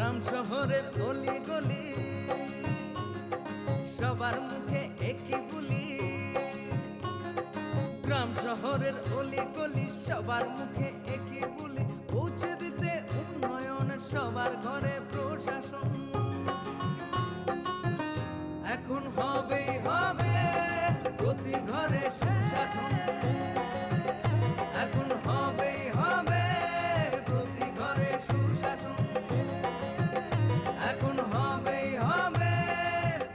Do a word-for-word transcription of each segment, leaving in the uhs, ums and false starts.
গ্রাম শহরের অলি গলি, সবার মুখে একই বুলি। গ্রাম শহরের অলি গলি, সবার মুখে একই বুলি। পৌঁছে দিতে উন্নয়নের সবার ঘরে প্রশাসন। এখন হবেই হবে প্রতি ঘরে সুশাসন। এখন হবেই হবে প্রতি ঘরে সুশাসন। এখন হবেই হবে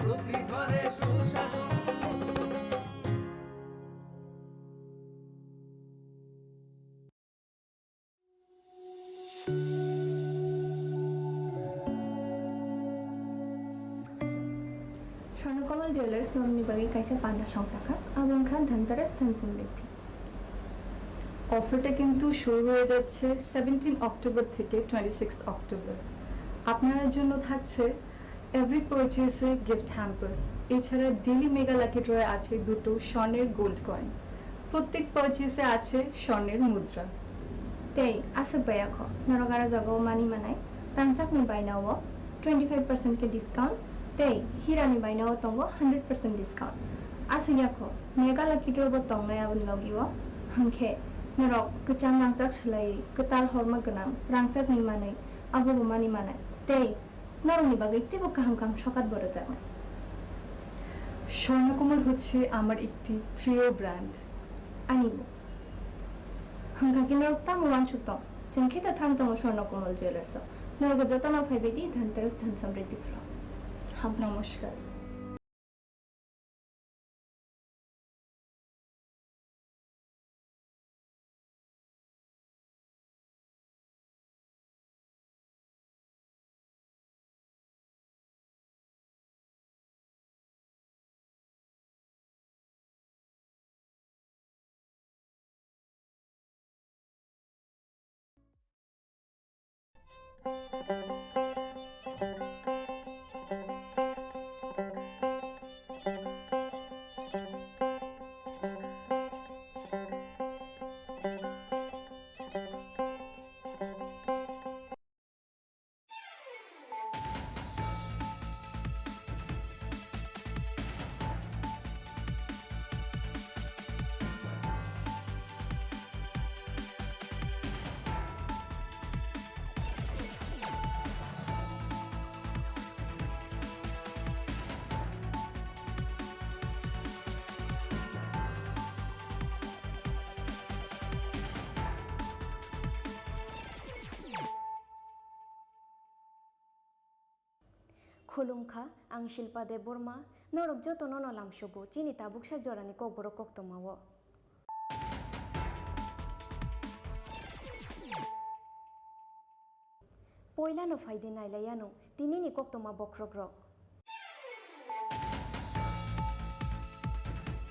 প্রতি ঘরে সুশাসন। Swarnakomal Jewellers norokni bagwi kaisa panda songchakha, abo wngkha Dhanteras Dhan Samriddhi. অফারটা কিন্তু শুরু হয়ে যাচ্ছে সেভেন্টিন অক্টোবর থেকে টোয়েন্টি সিক্স অক্টোবর। আপনার জন্য থাকছে এভরি পারচেসে গিফট হ্যাম্পার্স, এছাড়া ডেইলি মেগা লাকি ড্রয়ে আছে দুটো স্বর্ণের গোল্ড কয়েন, প্রত্যেক পারচেসে আছে স্বর্ণের মুদ্রা। Tei aswk bai kho, norok aro jagao mani manai, rangchakni bainao twenty five percent khe discount, tei hirani bainao tongo hundred percent discount. Aswk ya kho, mega lucky draw bo tongnai aboni logio, hwnkhe norok kwcham rangchak swlaiwi kwtal horma gwnang rangchakni manwi abobo mani manai, tei norokni bagwi teibo kaham kaham sokat bo rwjaknai. Swarnakamal হচ্ছে আমার একটি প্রিয় brand. Anibo. Hwnkha khe norok tamo uansuk tong? Chwng khe ta thang tongo Swarnakomal Jewellers o. Norok jotono phaibai di Dhanteras Dhan Samriddhi phro. Ham. নমস্কার। Khulumkha, ang Shilpa Debbarma, norok jotono no lamsogo chini tabuksa jorani kokborok koktwmao. Poilano phaidi nailaianw tinini koktwma bokhrokrok.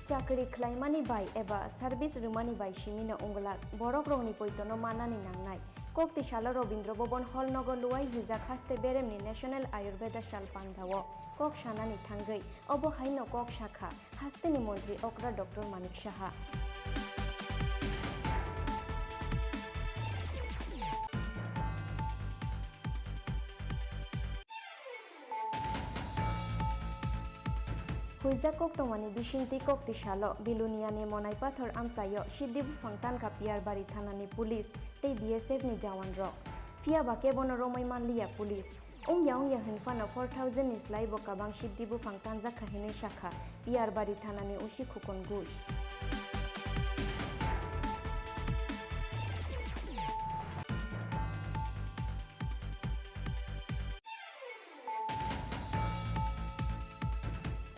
Chakri khlaimani bai eba service rwmani bai simino wngwlak, borokrokni poitono manani nangnai. Koktisalo Rabindra Bhavan Hall nogo luai jijak haste beremni National Ayurveda sal pandao kok sanani thangwi, obo haino kok sakha hasteni montri okra Doctor Manik Saha. Huijak koktwmani bisingtwi koktisalo Biluniani Monaipathor amchaio Siddhi buphang tankha Piyarbari thanani police tei B S F ni jawan rok. Phiya ba kebono romwi manliya police. Wngya wngya hwnphano four thousand ni slai bo kabang Siddhi buphang tanjakha hinwi sakha Piyarbari thanani O C Khukon Ghosh.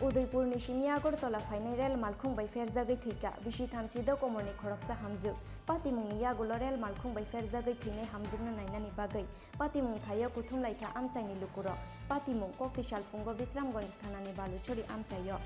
Udaipurni simi Agartala phainai rel malkhung bai pherjagwi thwikha bisi thamchi dokomorni khoroksa hamjwk. Patimungni yagulo rel malkhung bai pherjagwi thwinai hamjwkno nainani bagwi patimung thaio kuthumlaikha amchaini lukurok. Patimung koktisal phungo Bisramganj thanani Baluchari amchaio.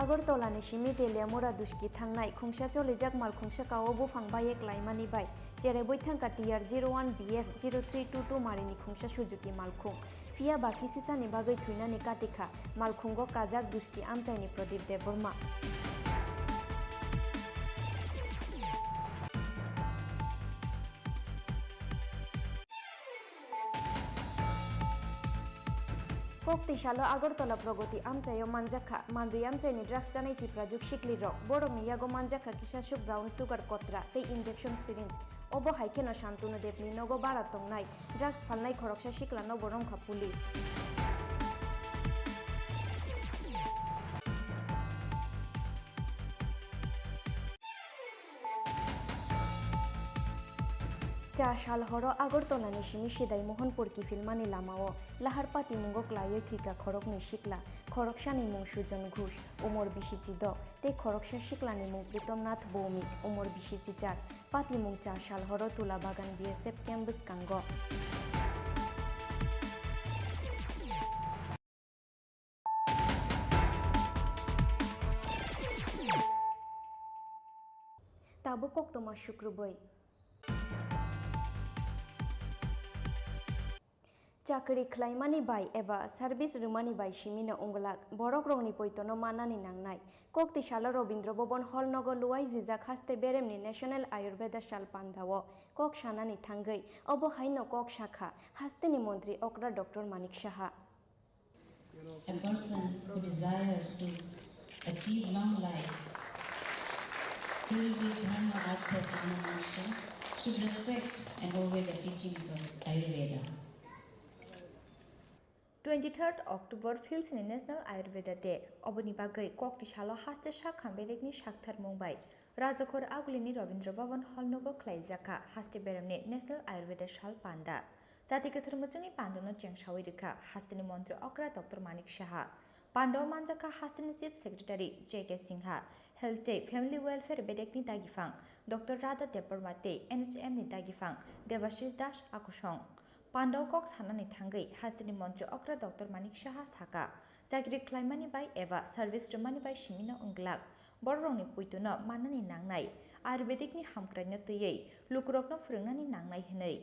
Agartala ni simi Teliamura duski thangnai khungsa cholijak malkhung sakao buphang baye klaimani bai cherebwi thangkha T R zero one B F zero three two two marini khungsa Suzuki malkhung. Phiya ba kisisani bagwi thwinani katikha, malkhungo kajak dusti amchaini Pradip Debbarma. Kokti salo Agartala Pragati amchaio manjakha, mandwi amchaini drugs chanai Tiprajwk siklirok. Borokni yago manjakha kisaswk brown sugar kotra tei injection syringe. Obo hai kheno Shantanu Debni nogo bara tongnai drugs phalnai khoroksa siklano bo romkha police. Cha sal horo Agartala ni simi Sidai Mohanpur kiphilmani lamao lahar patimungo klaiwi thwikha khoroknwi sikla, khoroksani mung Sujon Ghosh, umor bisi chidok, tei khoroksa siklani mung Pritom Nath Bhowmik, umor bisi chichar. Patimung cha sal horo Tula Bagan B S F camp bwskango. Tabuk koktwma sukrubwi. Chakri khlaimani bai eba service rwmani bai simino wngwlak, borokrokni poitono manani nangnai. Kokti salo Rabindra Bhaban Hall nogo luwai jijak haste beremni National Ayurveda Sal pandao kok sanani thangwi obo haino kok sakha hasteni montri okra Doctor Manik Saha. A person who desires to achieve long life filled with dharma, artha, kama, moksha should respect and obey the teachings of Ayurveda. Twenty-third October philsini National Ayurveda Day. Oboni bagwi kokti salo haste sak hambelikni saktharmung bai Rajakhor Agulini Rabindra Bhaban Hall nogo khlaijak kha haste beremni National Ayurveda Sal panda. Jati kwthar muchungni pandano chengsawi rwkha hasteni montri okra Doctor Manik Saha. Pandao manjakha hasteni Chief Secretary J K Singha, Health tei Family Welfare bedekni dagifang Doctor Radha Debbarma tei N H M ni dagifang Debashish Das akusong. Pandao kok sanani thangwi hasteni montri okra Doctor Manik Saha saka, chakri khlaimani bai eba service rwmani bai simino wngglak, bororokni puituno mannani nangnai, Ayurvedicni hamkraino twiwi lukurokno phwrwngnani nangnai hwnwi.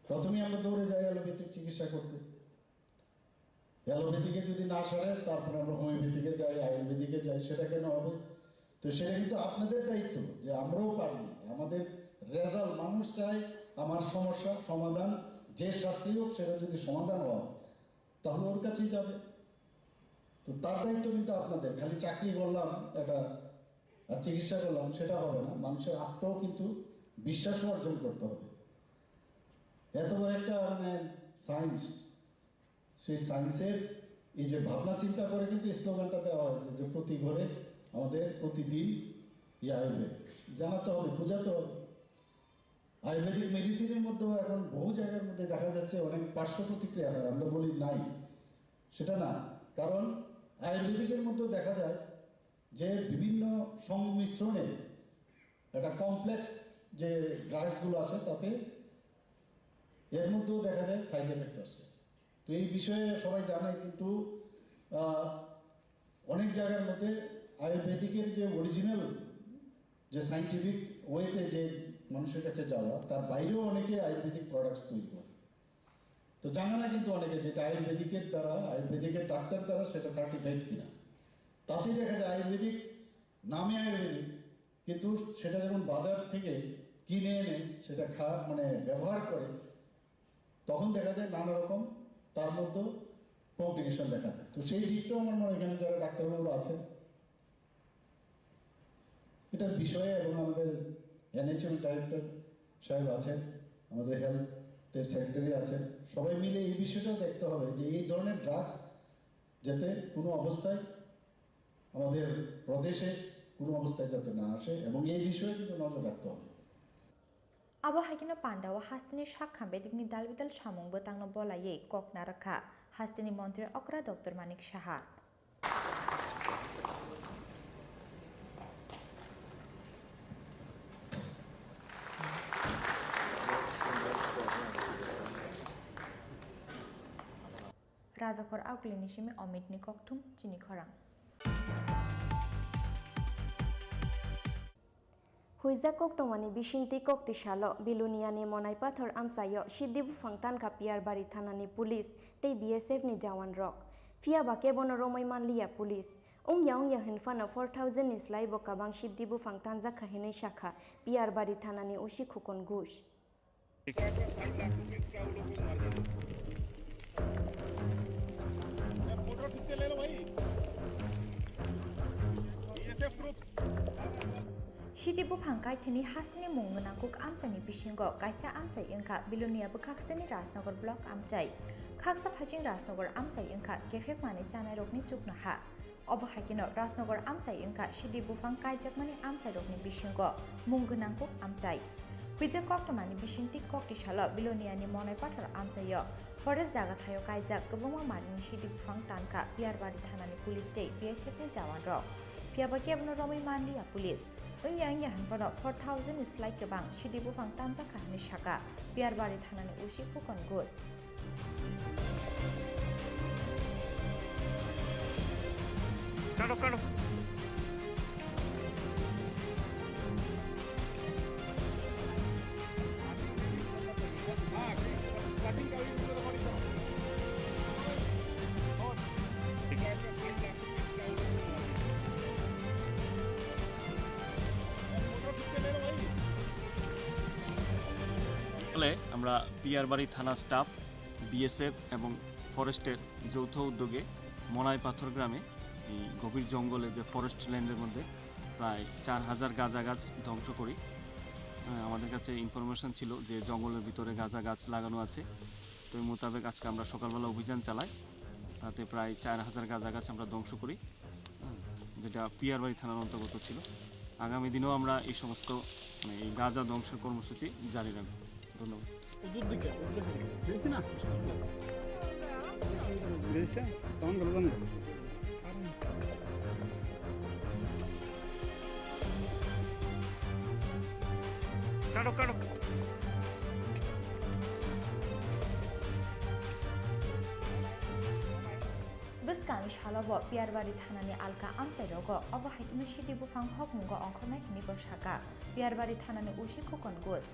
প্রথমে আমরা দৌড়ে যাই অ্যালোপ্যাথিক চিকিৎসা করতে। অ্যালোপ্যাথিকে যদি না সারে, তারপরে আমরা হোমিওপ্যাথিকে যাই, আয়ুর্বেদিকে যাই, সেটা কেন হবে? তো সেটা কিন্তু আপনাদের দায়িত্ব, যে আমরাও পারি, আমাদের রেজাল্ট, মানুষ চায় আমার সমস্যা সমাধান, যে শাস্তি হোক সেটা যদি সমাধান হয়, তাহলে ওর কাছেই যাবে। তো তার দায়িত্ব কিন্তু আপনাদের, খালি চাকরি করলাম এটা আর চিকিৎসা করলাম, সেটা হবে না। মানুষের আস্থাও কিন্তু, বিশ্বাসও অর্জন করতে হবে। এত বড় একটা মানে সায়েন্স, সেই সায়েন্সের এই যে ভাবনা চিন্তা করে কিন্তু স্লোগানটা দেওয়া হয়েছে যে প্রতি ঘরে আমাদের প্রতিদিন ইয়ে আয়ুর্বেদ জানাতে হবে, বোঝাতে হবে। আয়ুর্বেদিক মেডিসিনের মধ্যেও এখন বহু জায়গার মধ্যে দেখা যাচ্ছে অনেক পার্শ্ব প্রতিক্রিয়া হয়, আমরা বলি নাই, সেটা না। কারণ আয়ুর্বেদিকের মধ্যেও দেখা যায় যে বিভিন্ন সংমিশ্রণে একটা কমপ্লেক্স যে ড্রাগসগুলো আছে, তাতে এর মধ্যেও দেখা যায় সাইড এফেক্ট আসছে। তো এই বিষয়ে সবাই জানে, কিন্তু আহ, অনেক জায়গার মধ্যে আয়ুর্বেদিকের যে অরিজিনাল, যে সায়েন্টিফিক ওয়েতে যে মানুষের কাছে যাওয়া, তার বাইরেও অনেকে আয়ুর্বেদিক প্রোডাক্টস তৈরি করে। তো জানে না কিন্তু অনেকে, যেটা আয়ুর্বেদিকের দ্বারা, আয়ুর্বেদিকের ডাক্তার দ্বারা সেটা সার্টিফাইড কিনা। তাতেই দেখা যায় আয়ুর্বেদিক, নামে আয়ুর্বেদিক, কিন্তু সেটা যখন বাজার থেকে কিনে এনে সেটা খা মানে ব্যবহার করে, তখন দেখা যায় নানা রকম তার মধ্যে কমপ্লিকেশন দেখা দেয়। তো সেই দিকটাও আমার মনে হয় এখানে যারা ডাক্তারবাবুরা আছেন, এটার বিষয়ে, এবং আমাদের এনএইচএম ডাইরেক্টর সাহেব আছেন, আমাদের হেলথের সেক্রেটারি আছেন, সবাই মিলে এই বিষয়টা দেখতে হবে যে এই ধরনের ড্রাগস যাতে কোনো অবস্থায় আমাদের প্রদেশে কোনো অবস্থায় যাতে না আসে, এবং এই বিষয়ে কিন্তু নজর রাখতে হবে। Abo hai kheno pandao hasteni sak hambelikni dalbidal samung bwtangno bolaiwi kok narwkha hasteni montri okra Doctor Manik Saha. Rajakhor Aukli ni simi Omit ni kokthum chini khorang. Huijak koktwmani bisingtwi kokti salo Biluniani Monai Pathor amchaio Siddhi buphang tankha Piyarbari thanani police tei B S F ni jawan rok. Phiya ba kebono romwi manliya police. Wngya wngya hinphano four thousand ni slai bo kabang Siddhi buphang tanjakha hinwi sakha Piyarbari thanani O C Khukon Ghosh. Siddhi buphang kaithini hasteni mung gwnang kuk amchaini bisingo kaisa amchai wngkha Bilonia bwkhakseni Rajnagar block amchai. Khaksa phaiching Rajnagar amchai wngkha kephek manwi chanairokni chuknoha. Obo hai kheno Rajnagar amchai wngkha Siddhi buphang kaijakmani amchairokni bisingo mung gwnang kuk amchai. Huijak koktwmani bisingtwi kokti salo Biloniani Monai Pathor amchaio forest jaga thaio kaijak kwbangma manwini Siddhi buphang tankha Piyarbari thanani police tei B S F ni jawan rok. Phiya ba kebono romwi manliya police. Wngya wngya hinphano four thousand ni slai kwbang Siddhi buphang tanjakha hinwi sakha Piyarbari thanani O C Khukon Ghosh. Kano, kano. ফলে আমরা পিয়ারবাড়ি থানা staff, BSF এবং ফরেস্টের যৌথ উদ্যোগে মনাই পাথর গ্রামে এই গভীর জঙ্গলে যে ফরেস্ট ল্যান্ডের মধ্যে প্রায় চার হাজার গাঁজা গাছ ধ্বংস করি। আহ, আমাদের কাছে ইনফরমেশন ছিল যে জঙ্গলের ভিতরে গাঁজা গাছ লাগানো আছে। তো এই মোতাবেক আজকে আমরা সকালবেলা অভিযান চালাই। তাতে প্রায় চার হাজার গাঁজা গাছ আমরা ধ্বংস করি, হুম, যেটা পিয়ারবাড়ি থানার অন্তর্গত ছিল। আগামী দিনেও আমরা এই সমস্ত, মানে, এই গাঁজা ধ্বংসের কর্মসূচি জারি রাখব। ধন্যবাদ। উত্তর দিকে, উত্তর দিকে। বেশি না? বেশি? তখন বললাম না। কাটো, কাটো। Bwskangni salo bo Piyarbari thanani alka amchai rogo obo hai kheno Siddhi buphang hokmungo ongkhornai hinwi bo sakha Piyarbari thanani O C Khukon Ghosh.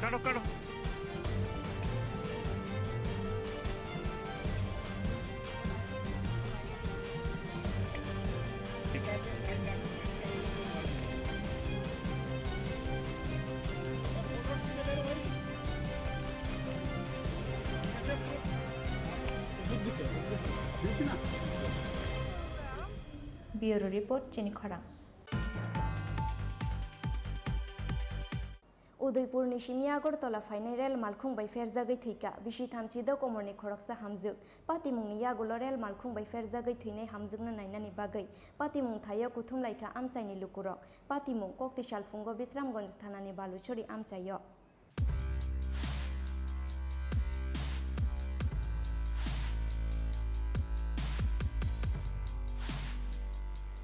Kano, kano. Bureau Report, Chini Khorang. Udaipurni simi Agartala phainai rel malkhung bai pherjagwi thwikha bisi thamchi do komorni khoroksa hamjwk. Patimungni yagulo rel malkhung bai pherjagwi thwinai hamjwkno nainani bagwi patimung thaio kuthumlaikha amchaini lukurok. Patimung kokti salphungo Bisramganj thanani Baluchori amchaio.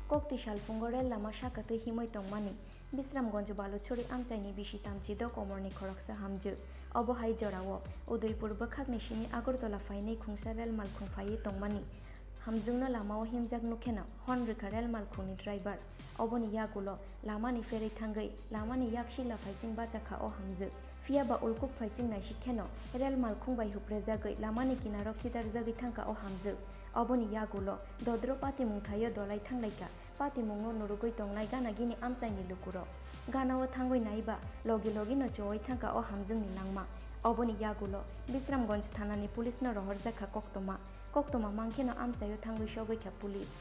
Kokti salphungo rel lama sakatwi himwi tongmani Bisramganj Baluchori amchaini bisi tamchi do komorni khoroksa hamjwk. Obo hai jorao Udaipur bwkhakni simi Agartala phainai khungsa rel malkhung phaiwi tongmani hamjwkno lamao himjak nukheno hwn rwkha rel malkhungni driver. Oboni yagulo lamani pherwi thangwi lamani yak sila phaising bachakha o hamjwk. Phiya ba ulkuk phaising naisik kheno rel malkhung bai huprejagwi lamani kinaro khidarjagwi thangkha o hamjwk. Oboni yagulo dodro patimung thaio dolai thanglaikha. Patimungo nurugwi tongnai gana gini amchaini lukurok. Ganao thangwi naiba logi logino chowui thangkha o hamjwkni langma. Oboni yagulo Bisramganj thanani police no rohorjakha koktwma. Koktwma mankheno amchaio thangwi sogwikha police.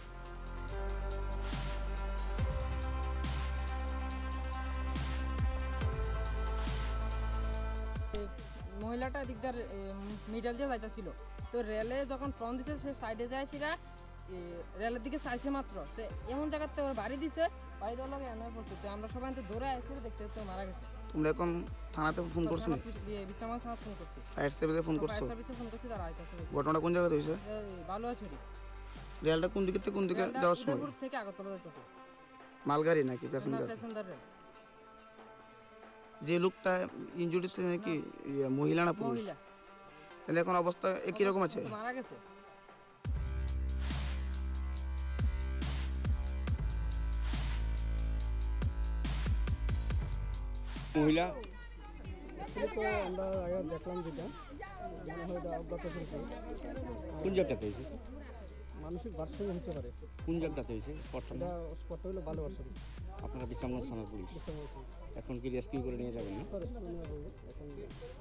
মহিলাটা এদিকদার, এ, মিডল দিয়ে যাইতেছিল, তো রেলে যখন ফ্রন্ট দিছে, সে সাইডে যায় সেটা, এ, রেলের দিকে চাইছে মাত্র, তো এমন জায়গাতে ওর বাড়ি দিছে, বাড়ি দেওয়ার লগে এনে পড়ছে। তো আমরা সবাই তো দৌড়ে আইসি, দেখতে দেখতে ও মারা গেছে। তোমরা এখন থানাতে ফোন তো করছো থানা নি? পুলিশ, ইয়ে, বিশ্রামগঞ্জ থানা ফোন করছি। ফায়ার সার্ভিসে ফোন তো করছো? ফায়ার সার্ভিসে ফন করছি, তারা আইতাছে। ঘটনা কোন জায়গাতে হইছে? এই বালুয়াছড়ি। রেলটা কোন দিকে থেকে কোন দিকে রেলটা যাওয়ার সময়? দুর্গাপুর থেকে আগরতলা যাইতেছে। মালগাড়ি নাকি না, প্যাসেঞ্জার? Passenger rail. যে লোকটা ইনজুরি হচ্ছে নাকি, না। ইয়ে, মহিলা না পুরুষ? মহিলা। তাহলে এখন অবস্থা একই রকম আছে? অবস্থা তো মারা গেছে। মহিলা? Actually তো আমরা আগে দেখলাম যেটা, মনে হয় এটা অজ্ঞাত হয়েছে। কোন জায়গাতে হয়েছে, স্যার? মানসিক ভারসাম্য হতে পারে। কোন জায়গাতে হয়েছে স্পটটা? এটা স্পটটা হলো বালুয়াছড়ি। আপনারা বিশ্রামগঞ্জ থানার পুলিশ? বিশ্রামগঞ্জ থানা। এখন কি রেস্কিউ করে নিয়ে যাবেন না? তো রেস্কিউ নিয়ে যাবো। এখন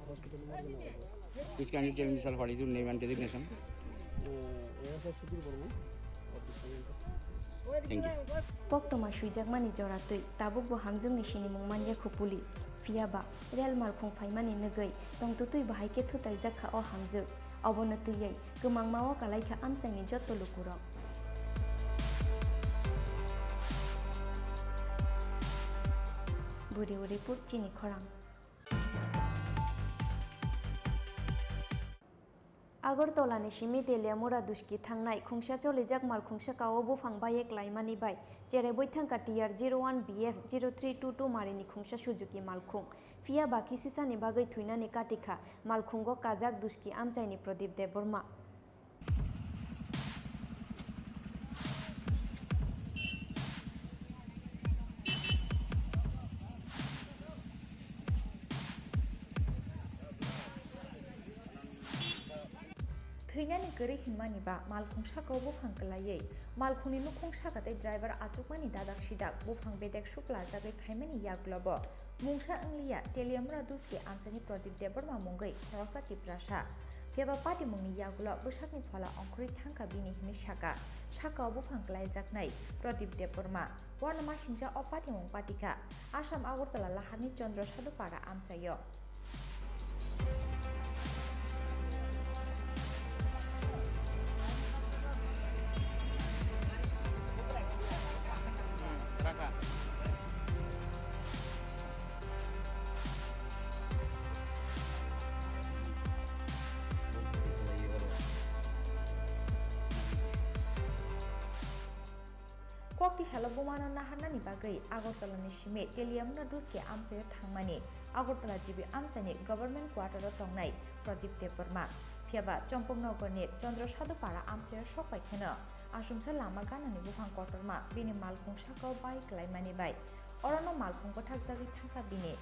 হসপিটালে মর্গে নেওয়া হবে। Please kindly tell me, sir, what is your name and designation? এ, এ আছে Sudhir Barman, office manager. Thank you. Koktwma swijakmani jora twi, tabukbo hamjwkni sinimung manya khu police. Phiya ba, rel malkhung phaimani nugwi tongtwtwi bahai khe thutaijak kha o hamjwk. Obono twiwi kwmangma-o kalai kha amchaini jotto lukurok. Bureau report, chini khorang. Agartala ni simi Teliamura Duski thangnai khungsa cholijak malkhung saka o buphang baye klaimani bai cherebwi thangkha T R zero one B F zero three two two marini khungsa Suzuki malkhung. Phiya ba kisisani bagwi thwinani katikha malkhungo kajak Duski amchaini Pradip Debbarma. Thwinani kwrwi hinmani ba malkhung sakao buphang kwlaiwi malkhungni nukhung saka tei driver achukmani dadak sidak buphang bedek suklajagwi phaimani yagulobo mungsa wngliya Teliamura Duski amchaini Pradip Debbarma mungwi khoroksa Tiprasa. Phiya ba patimungni yagulo bwsakni phola ongkhorwi thangkha bini hwnwi saka, sakao buphang kwlaijaknai Pradip Debbarma. Uanamasingcha o patimung patikha Assam Agartala laharni Chandra Sadhupara amchaio. Kokti salo bumano naharnani bagwi Agartala ni simi Teliamura Duski amchaio thangmani Agartala G B amchaini Government Quarter o tongnai Pradip Debbarma. Phiya ba Champaknagar ni Chandra Sadhupara amchaio sok pai kheno achomsa lama ganani buphang kotorma bini malkhung sakao bai kwlaimani bai orono malkhung bwthakjagwi thangkha bini.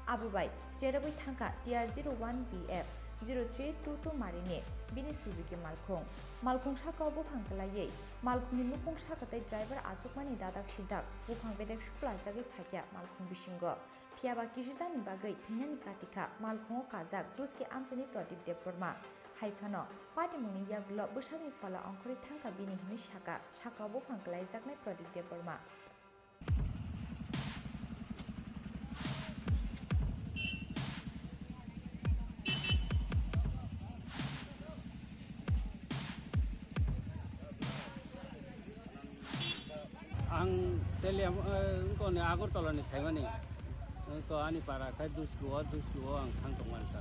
Abo bai cherobwi thangkha T R zero one B F zero three two two marini bini Suzuki malkhung. Malkhung sakao buphang kwlaiwi malkhungni nukhung saka tei driver achukmani dadak sidak buphang bedek suklajagwi phaikha malkhung bisingo. Phiya ba kisijani bagwi thwinani katikha malkhungo kajak Duski amchaini Pradip Debbarma. Hai phano patimungni yagulo bwsakni phola ongkhorwi thangkha bini hwnwi saka, sakao buphang kwlaijaknai Pradip Debbarma. Ang Teliam, eh, wngkoni Agartala ni phaimani. Wngko ani para khai Duski o, Duski o ang thang tongmani ta.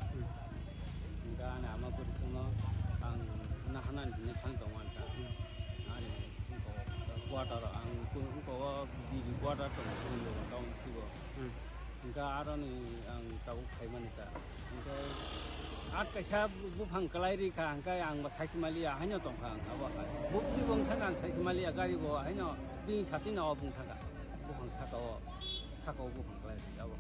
Hingke ani ama bwrwi chwngno ang naharnani hinwi thang tongmani ta. Ani wngko quarter ang wngko o G B quarter tongo, Town sigo. Hmm. Hingke aroni ang tabuk phaimani ta. Hingke at kaisa buphang kwlai ri kha, hingke ang bo saisi maliya, haino tong kha ang abo hai. Bukti bo wng kha ang saisi maliya, gari bo haino bini sati no obo wng kha kha. Buphang saka o, saka o buphang kwlai ri abo.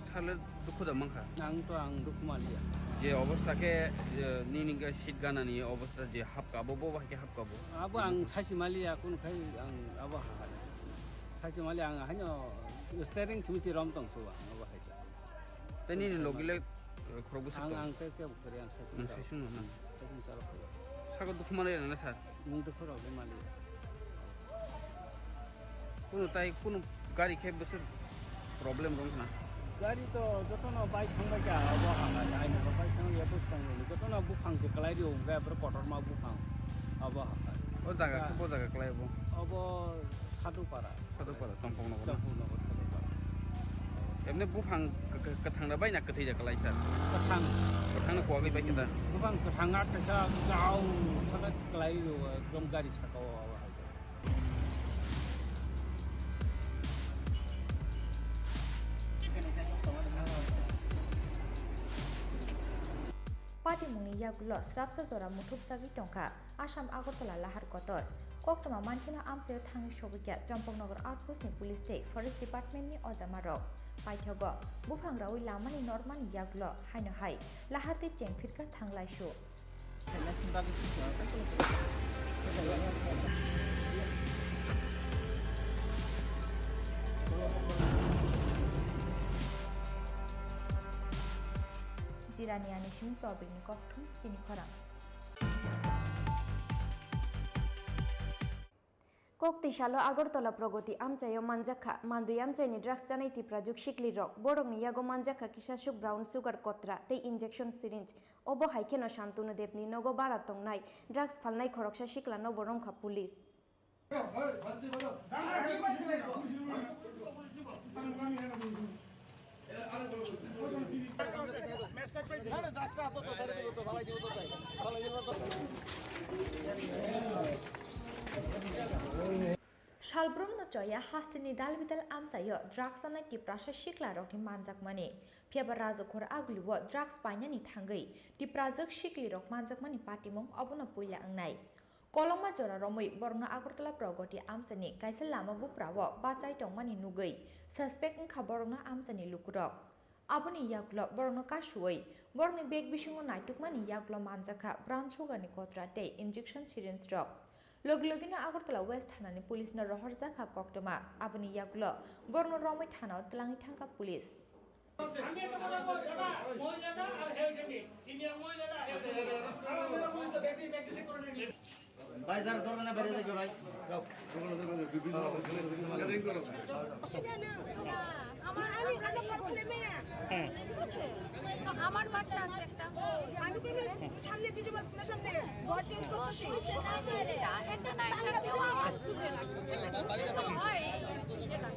Sale dukhu da mankha? Ang to ang dukhu maliya. Je obostha khe, je nini ga seat ganani obostha je hapka bo, bo bahai khe hapka bo? Abo ang saisi maliya, kunu khai ang abo hai. Saisi maliya ang haino steering simi si rom tong suwa, ang abo hai. Tei nini logi le, eh, khorok bwswk tongo? Ang, ang tei kebo kwrwi, ang saichung. Nang saichung no, hmm. Saichung chalo kwrwi. Saka dukhu manwi rwna sir? Nwng dukhu rwgwi maliya. Kunu tai kunu gari khe bwswk problem rwng khna? Gari to jotono bike thangbai kha, abo ha, ha, ha, abo bike thangbai ya, bwswk thangbai. Jotono buphang se kwlai rio, hwnkhe aphuru kotorma buphang. Abo ha, ha. O jaga khe bo jaga kwlai bo? Abo Sadhupara. Sadhupara, Champaknagar na? Champaknagar, Sadhupara. Emne buphang k-, k-, kwthang da bai na kwthwi da kwlai sir? Kwthang. Kwthang no kuwagwi bai khe da? Buphang kwthang a kaisa gao saka kwlai o, ekdom gari saka o abo hai. Patimungni yagulo srapsa jora muthupjagwi tongkha Assam Agartala lahar kotor. Koktwma mankheno amchaio thangwi sobikya Champaknagar Outpost ni Police tei Forest Department ni ojamarok. Paithago buphang rawi lamani normani yagulo haino hai lahar tei chengphirkha thanglaisu. Jirani ani simi Probirni kokthum chini khorang. Koktwi salo Agartala Pragati amchaio manjakha mandwi amchaini drugs chanai Tiprajwk siklirok. Borokni yago manjakha kisaswk brown sugar kotra tei injection syringe. Obo hai kheno Shantanu Debni nogo bara tongnai drugs phalnai khoroksa siklano bo romkha police. Salbrumno choya hasteni dalbidal amchaio drugs chanai Tiprasa siklarokni manjakmani. Phiyaba Rajakhor Aguliwo drugs painani thangwi Tiprajwk siklirok manjakmani patimung obono puila wngnai. Kolokma jora romwi borokno Agartala Pragati amchaini kaisa lama buprao bachai tongmani nugwi suspect wngkha borokno amchaini lukurok. Aboni yagulo borokno kasuwi borokni bag bisingo naitukmani yagulo manjakha brown sugar ni kotra tei injection syringe rok. Logi logino Agartala West thanani police no rohorjakha koktwma. Aboni yagulo borokno romwi thanao twlangwi thangkha police. আমি একটা কথা বলবো, দাদা, মহিলাটা আর health canteen, Indian মহিলাটা আর health canteen. ভাই, যারা ধরবে না, বেরিয়ে যাবে, ভাই। যাও। অসুবিধা না। না, আমার, আমি, আমরা আমি তো প্রবলেমে। হ্যাঁ। ঠিক আছে? তো আমার বাচ্চা আছে একটা। আমি কোনো সামনে বিজু বাস সামনে ঘর চেঞ্জ করতেছি। একটা না একটা কেউ আওয়াজ তুলে না। একটা কিছু হয়, সেটা।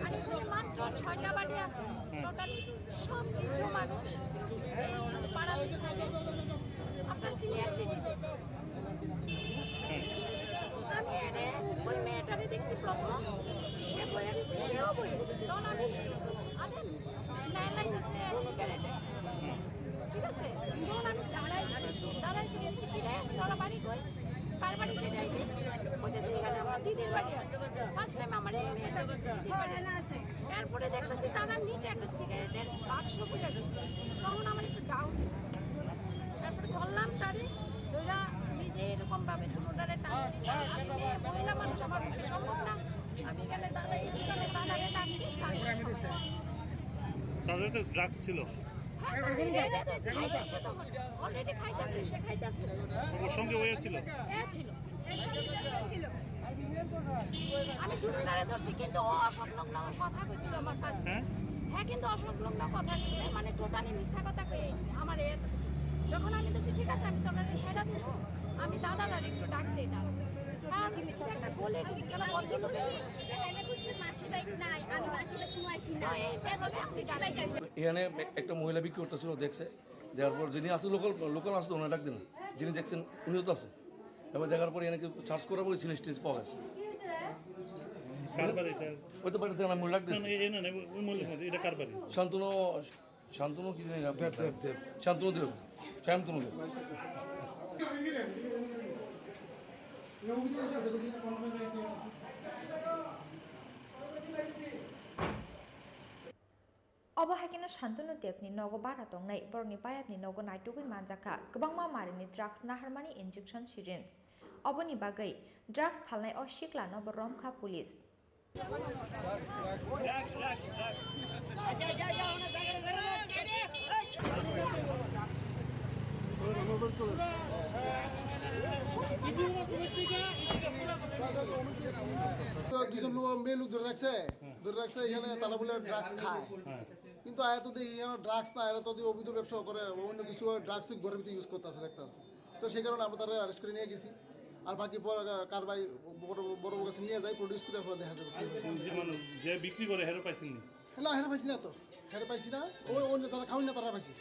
আর এখানে মাত্র ছয়টা বাড়ি আছে। টোটাল সব বৃদ্ধ মানুষ। এই পাড়াতে থাকে। আপনার সিনিয়র সিটিজেন। আমি এনে ওই মেয়েটারে দেখছি প্রথম। সে বইয়ে দিছে, সেও বইয়ে দিছে। তখন আমি, আরে, নেলাইতেছে সিগারেটে। ঠিক আছে? তখন আমি দাঁড়াইছি, দাঁড়াইছি, বলছি, "কি রে, তোরা বাড়ি কই? কার বাড়িতে যাইবি?" বলতেছে, "এখানে আমার দিদির বাড়ি আছে।" ফার্স্ট টাইম আমার এই মেয়েটা দিদির বাড়ি আছে। এরপরে দেখতেছি তাদের নিচে একটা সিগারেটের বাক্স পড়ে রয়েছে। তখন আমার একটু ডাউট হয়েছে। তারপরে ধরলাম তারে, ধরা নিজে এরকম ভাবে দুটোটারে টানছি। কারণ আমি মেয়ে, মহিলা মানুষ, আমার পক্ষে সম্ভব না। আমি এখানে দাদা, এখানে দাদারে ডাকছি, তারপরে সবাই তাদের তো ড্রাগস ছিল। হ্যাঁ, তো এই যে খাইতেছে তখন। অলরেডি খাইতেছে, সে খাইতেছে। ওর সঙ্গে ওই ছিল? এ ছিল। এর সঙ্গে ছিল। আমি দুটোটারে ধরছি, কিন্তু ও অসংলগ্ন কথা কইছিল আমার ফার্স্টে। হ্যাঁ? হ্যাঁ, কিন্তু অসংলগ্ন কথা কইছে, মানে টোটালি মিথ্যা কথা কই আইছে। আমার এ, যখন আমি ধরছি, "ঠিক আছে, আমি তোমরা ছাইড়া দিব, আমি দাদার আর একটু ডাক দিই না।" কারণ এটা একটা গলি, এখানে ভদ্রলোকের এখানে বুঝলি মাসি বাইক নাই, আমি মাসি বাইক নিয়ে আসি না। তো এই ব্যাপারে আপনি জানেন। এখানে একটা মহিলা বিক্রি করতেছিল, দেখছে, দেওয়ার পর যিনি আছে লোকাল, লোকাল আছে তো ওনারা ডাক দিন, যিনি দেখছেন উনিও তো আছে। এবার দেখার পরে এখানে কিছু সার্চ করার পরে সিলিং টিলিং পাওয়া গেছে। কার বাড়ি এটা? ওই তো বাড়িতে আমার মূল ডাক না, না, দিয়েছে। এ না, না, ওই মূল না, এটা কার বাড়ি? শান্তনু, শান্তনু কি জানি না? দেব, দেব, দেব। শান্তনু দেব, শান্তনু দেব। Obo hai kheno Shantanu Debni nogo bara tongnai borokni bayapni nogo naitugwi manjakha. Kwbangma marini drugs naharmani injection syringe. Oboni bagwi drugs phalnai o siklano bo romkha police. তো কিছু লোক মেয়ে লোক ধরে রাখছে, ধরে রাখছে এখানে তারা বলে ড্রাগস খায়। কিন্তু আয়া তো দেখি এখানে ড্রাগস না, এরা তো দেখি অবৈধ ব্যবসা করে, অন্য কিছু ড্রাগস ঘরের ভিতরে ইউজ করতে আছে, দেখতে আছে। তো সেই কারণে আমরা তারা অ্যারেস্ট করে নিয়ে গেছি। আর বাকি পর-, কারবাই বড়, বড় কাছে নিয়ে যাই, প্রডিউস করে আপনারা দেখা যাবে কি হয়। যে মানে যে বিক্রি করে, হেরো পাইছেন নি? না, হেরে পাইছি না তো। হেরে পাইছি না। ওই অন্য তারা খাওয়াই না, তারা পাইছি।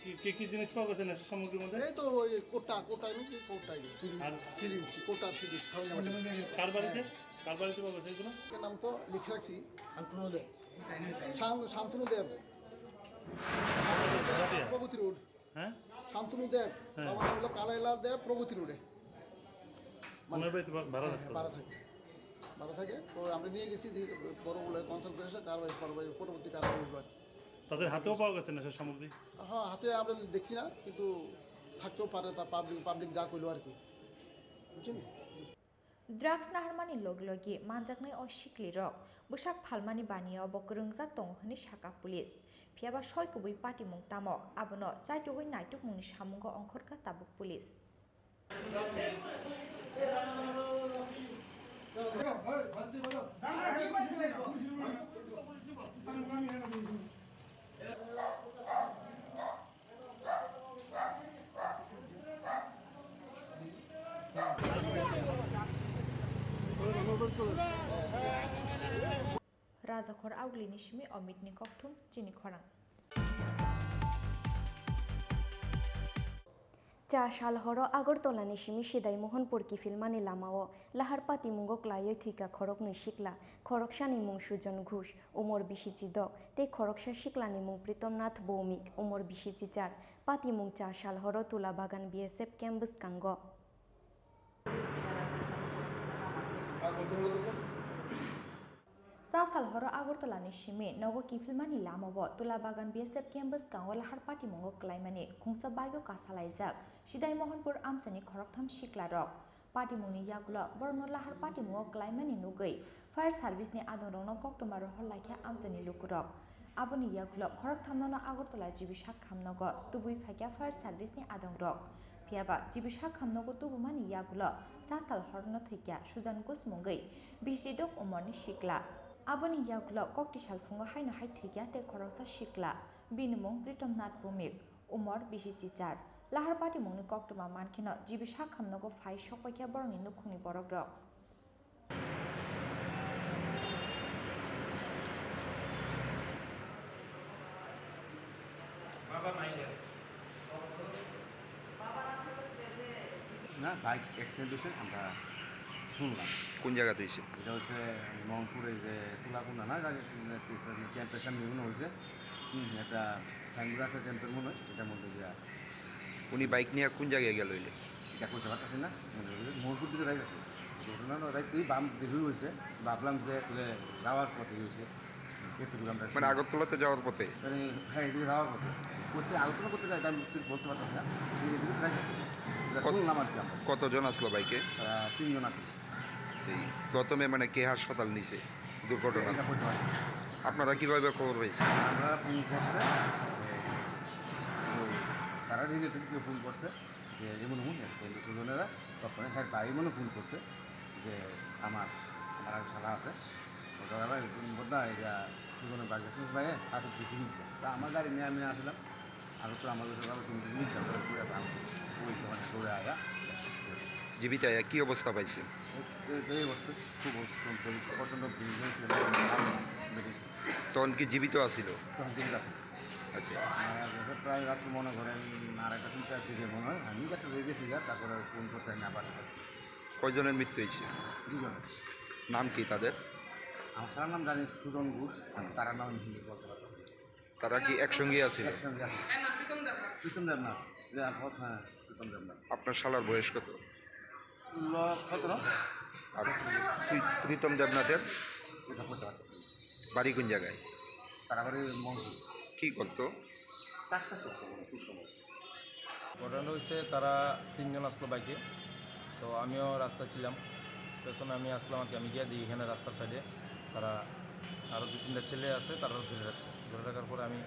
কি, কি, কি জিনিস পাওয়া গেছে নেশা সামগ্রীর মধ্যে? এই তো ওই কোটা, কোটা নাকি কোটা, এই সিরিঞ্জ, আর? সিরিঞ্জ, কোটা সিরিঞ্জ খাওয়াই না। কার বাড়িতে? কার বাড়িতে পাওয়া গেছে এগুলো? এর নাম তো লিখে রাখছি। শান্তনু দেব। শান-, শান্তনু দেব। ভাড়াটিয়া? প্রগতি রোড। হ্যাঁ? শান্তনু দেব, হ্যাঁ। বাবার নাম হলো কালাইলাল দেব, প্রগতি রোডে। মানে ওনার বাড়িতে ভা-, ভাড়া হ্যাঁ, থাকতো? ভাড়া থাকে। ভাড়া থাকে। তো আমরা নিয়ে গেছি, দিয়ে বড় বলে কনসাল্ট করে এসে কারবাই, কারবাই, পরবর্তী কারবাই হইব আর কি। তাদের হাতেও পাওয়া গেছে নেশার সামগ্রী? হ্যাঁ, হাতে আমরা দেখছি না, কিন্তু থাকতেও পারে, তা পাবলিক, পাবলিক যা কইলো আর কি। বুঝছেন? Drugs naharmani logi logi manjaknai o siklirok bwsak phalmani baniya bo kwrwngjak tongo hwnwi sakha police. Phiyaba soi kubui patimung tamo, abono chaitugwi naitukmungni samungo ongkhorkha tabuk police. Rajakhor Augli ni simi Omit ni kokthum chini khorang. Cha sal horo Agartala ni simi Sidai Mohanpur kiphilmani lamao lahar patimungo klaiwi thwikha khoroknwi sikla, khoroksani mung Sujon Ghosh, umor bisi chidok, tei khoroksa siklani mung Pritomnath Bhoumik, umor bisi chichar. Patimung cha sal horo Tula Bagan B S F camp bwskango. Cha sal horo Agartala ni simi nogo kiphilmani lamao Tula Bagan B S F camp bwskango lahar patimungo klaimani khungsa bagwi kasalaijak Sidai Mohanpur amchaini khoroktham siklarok. Patimungni yagulo borokno lahar patimungo klaimani nugwi fire service ni adongrokno koktwma rohor laikha amchaini lukurok. Aboni yagulo khorokthamno Agartala G B sak khamnogo tubui phaikha fire service ni adongrok. Phiyaba G B sak khamnogo tubumani yagulo cha sal horono thwikha Sujon Ghosh mungwi bisi dok umorni sikla. Aboni yagulo kokti sal phungo haino hai thwikha tei khoroksa sikla, bini mung Pritomnath Bhoumik, umor bisi chichar. Lahar patimungni koktwma mankheno G B sak khamnogo phai sokpaikha borokni nukhungni borokrok. না, bike accident হয়েছে, আমরা শুনলাম। কোন জায়গাতে হয়েছে? এটা হচ্ছে মোহনপুরে যে তুলাকুন্ডা না, ক্যাম্পের সামনে মনে হয়েছে। হুম, একটা সাইনবোর্ড আছে ক্যাম্পের মনে হয়, এটার মধ্যে যে উনি বাইক নিয়ে কোন জায়গায় গেল হইলে? এটা করতে পারতেছি না, মানে, মোহনপুর দিকে যাইতেছে। ঘটনা হলো, রাইত তুই বাম দিকে হয়েছে, ভাবলাম যে আসলে যাওয়ার পথে হয়েছে। এতটুকু আমরা মানে আগরতলাতে যাওয়ার পথে? মানে, হ্যাঁ, এদিকে যাওয়ার পথে। করতে আগরতলা করতে যাই, এটা আমি ঠিক বলতে পারতাম না। এই এদিকে তো যাইতেছি। এটা কত, শুনলাম আর কি আমরা। কতজন আসলো বাইকে? তারা তিনজন আসলো। এই প্রথমে মানে কে হাসপাতাল নিছে দুর্ঘটনা? এটা বলতে পারছি না। আপনারা কিভাবে খবর পেয়েছেন? আমরা ফোন করছে, এ, ওই তারা রিলেটিভ কেউ ফোন করছে যে এমন এমন অ্যাক্সিডেন্ট, সুজনেরা তখন হ্যাঁ ভাই মনে ফোন করছে যে আমার, আমার এক শালা আছে, ওটা আবার এরকম বদনা, এটা সুজনের বাড়ি, ভাই হাতে পৃথিবীর যা। তা আমার গাড়ি নিয়ে আমি আসলাম, আগে তো আমার কাছে যাবো, তুমি পৃথিবীর যা, ওরা ঘুরে আসলাম, ওই দোকানে ঘুরে আয়া। জীবিত আয়া কি অবস্থা পাইছে? এই, এই, এই অবস্থা, খুব অবস্থা, প্রচণ্ড ভিড় হয়েছিল, তখন কি জীবিত আছিল? তখন জীবিত আছিল। আচ্ছা। আর প্রায় রাত্রি মনে করেন আড়াইটা তিনটার দিকে মনে হয়, আমি একটা রেগে ফিরে, তারপরে ফোন করছে, আমি আবার আসছি। কয়জনের মৃত্যু হয়েছে? দুজনের। নাম কি তাদের? আমার সারা নাম জানি সুজন ঘোষ, তারা নাম আমি বলতে পারতেছি না। তারা কি একসঙ্গে আছিল? একসঙ্গে আছিল। প্রীতম দেবনাথ, যে আহত, হ্যাঁ, প্রীতম দেবনাথ। আপনার শালার বয়স কত? ষোলো, সতেরো। আর প্রি-, প্রীতম দেবনাথের? এটা বলতে পারতেছি না। বাড়ি কোন জায়গায়? তারা বাড়ি মংপুর। কি করতো? কাজটা করতো কোনো সুসময়। ঘটনা হয়েছে, তারা তিনজন আসলো বাইকে, তো আমিও রাস্তায় ছিলাম, পেছনে আমি আসলাম আর কি। আমি গিয়ে দেখি এখানে রাস্তার সাইডে তারা আরও দু তিনটা ছেলে আছে, তারা ধরে রাখছে। ধরে রাখার পরে আমি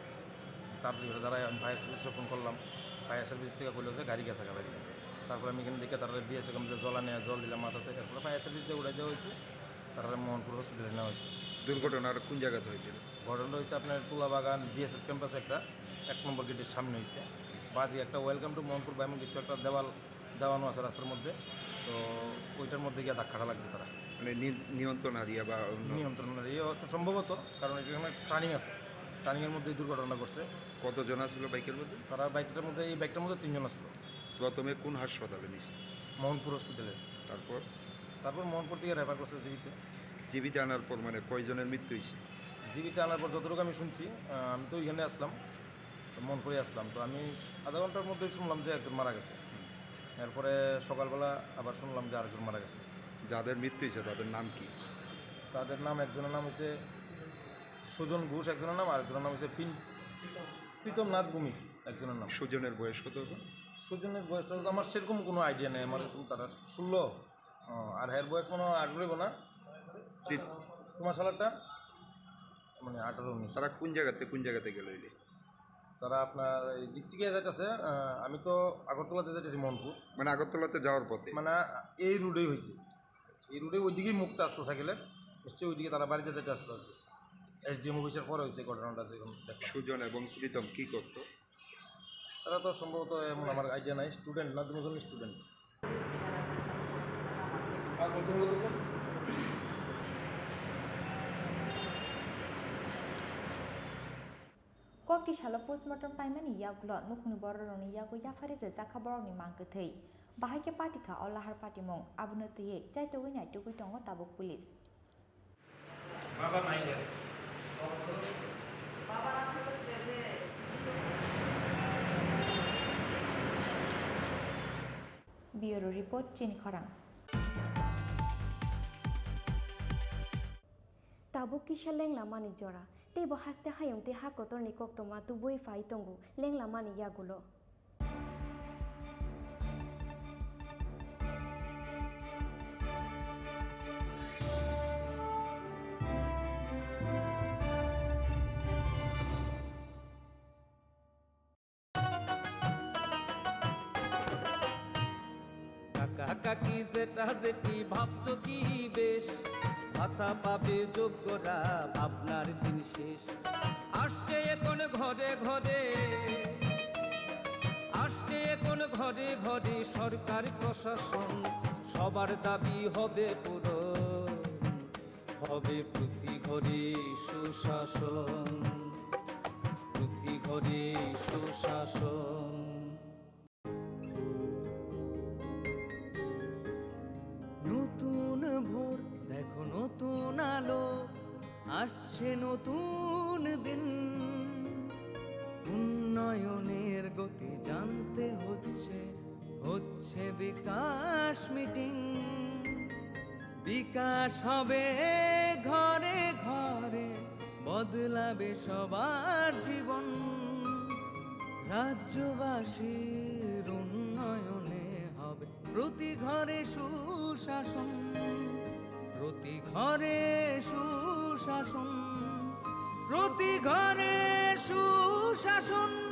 তাড়াতাড়ি করে দাঁড়ায়, আমি ফায়ার সার্ভিসে ফোন করলাম। ফায়ার সার্ভিস থেকে কইলো যে গাড়ি গেছে গা বাইরে। তারপরে আমি এখানে দেখে তারা বিএসএফ ক্যাম্পে জল আনে, জল দিলাম মাথাতে। এরপরে ফায়ার সার্ভিস দিয়ে উঠাই দেওয়া হয়েছে, তারা মোহনপুর হসপিটালে নেওয়া হয়েছে। দুর্ঘটনার কোন জায়গাতে হয়েছিল? ঘটনাটা হয়েছে আপনার তুলাবাগান বিএসএফ ক্যাম্পাস একটা, এক নম্বর গেটের সামনে হয়েছে। বাদে একটা ওয়েলকাম টু মোহনপুর বা এমন কিছু একটা দেওয়াল দেওয়ানো আছে রাস্তার মধ্যে। তো ওইটার মধ্যে গিয়ে ধাক্কাটা লাগছে তারা। মানে নি-, নিয়ন্ত্রণ হারিয়ে বা অন্য নিয়ন্ত্রণ হারিয়ে হয়তো সম্ভবত, কারণ এটা এখানে টার্নিং আছে, টার্নিংয়ের মধ্যে দুর্ঘটনা ঘটছে। কতজন আসলো বাইকের মধ্যে? তারা বাইকটার মধ্যে, এই বাইকটার মধ্যে তিনজন আসলো। প্রথমে কোন হাসপাতালে নিছে? মোহনপুর হসপিটালে। তারপর? তারপর মোহনপুর থেকে রেফার করছে জিবিতে। জিবিতে আনার পর মানে কয়জনের মৃত্যু হয়েছে? জিবিতে আনার পর যতটুকু আমি শুনছি, আহ, আমি তো ওইখানে আসলাম, তো মোহনপুরে আসলাম, তো আমি আধা ঘন্টার মধ্যেই শুনলাম যে একজন মারা গেছে। এরপরে সকালবেলা আবার শুনলাম যে আরেকজন মারা গেছে। যাদের মৃত্যু হয়েছে তাদের নাম কি? তাদের নাম, একজনের নাম হচ্ছে সুজন ঘোষ, একজনের নাম, আরেকজনের নাম হচ্ছে পিন-, প্রীতম নাথ ভৌমিক একজনের নাম। সুজনের বয়স কত এখন? সুজনের বয়সটা তো আমার সেরকম কোনো আইডিয়া নেই, আমার এরকম তারা ষোলো, ও, আর হের বয়স মনে হয় আঠারো হইব না? তি- তোমার শালারটা মানে আঠারো উনিশ। তারা কোন জায়গাতে, কোন জায়গাতে গেল হইলে? তারা আপনার এই দিক থেকে যাইতেছে, আহ, আমি তো আগরতলাতে যাইতেছি মোহনপুর। মানে আগরতলাতে যাওয়ার পথে? মানে এই রোডেই হয়েছে, এই রোডে ওইদিকেই মুখটা আসতো সাইকেলের, নিশ্চয়ই ওইদিকে তারা বাড়িতে যাইতে আসতো আর কি। এসডিএম অফিসের পরে হয়েছে ঘটনাটা, যেরকম দেখলাম। সুজন এবং প্রীতম কি করতো? তারা তো সম্ভবত এমন আমার আইডিয়া নাই, স্টুডেন্ট না, দুজন student. Kokti salo postmortem paimani yagulo nukhungni bororokni yago yapharwi rwjak kha borokni mang kwthwi. Bahai khe patikha o lahar patimung, abono twiwi chaitugwi naitugwi tongo tabuk police. বাবা নাই রে। বাবা না থাকলে তো দেশে Bureau report, Chini Khorang. Tabuk kisa lenglamani jora, teibo haste hayung tei ha kotorni koktwma tubui phai tongo lenglamani yagulo. কাকা কাকি জেঠা জেঠি ভাবছো কি বেশ, ভাতা পাবে যোগ্যরা, ভাবনার দিন শেষ। আসছে এখন ঘরে ঘরে, আসছে এখন ঘরে ঘরে সরকার প্রশাসন, সবার দাবি হবে পূরণ। হবে প্রতি ঘরে সুশাসন, প্রতি ঘরে সুশাসন। নতুন ভোর, দেখো নতুন আলো, আসছে নতুন দিন। উন্নয়নের গতি জানতে হচ্ছে, হচ্ছে বিকাশ মিটিং। বিকাশ হবে ঘরে ঘরে, বদলাবে সবার জীবন। রাজ্যবাসীর উন্নয়নে হবে প্রতি ঘরে সুশাসন, প্রতি ঘরে সুশাসন, প্রতি ঘরে সুশাসন।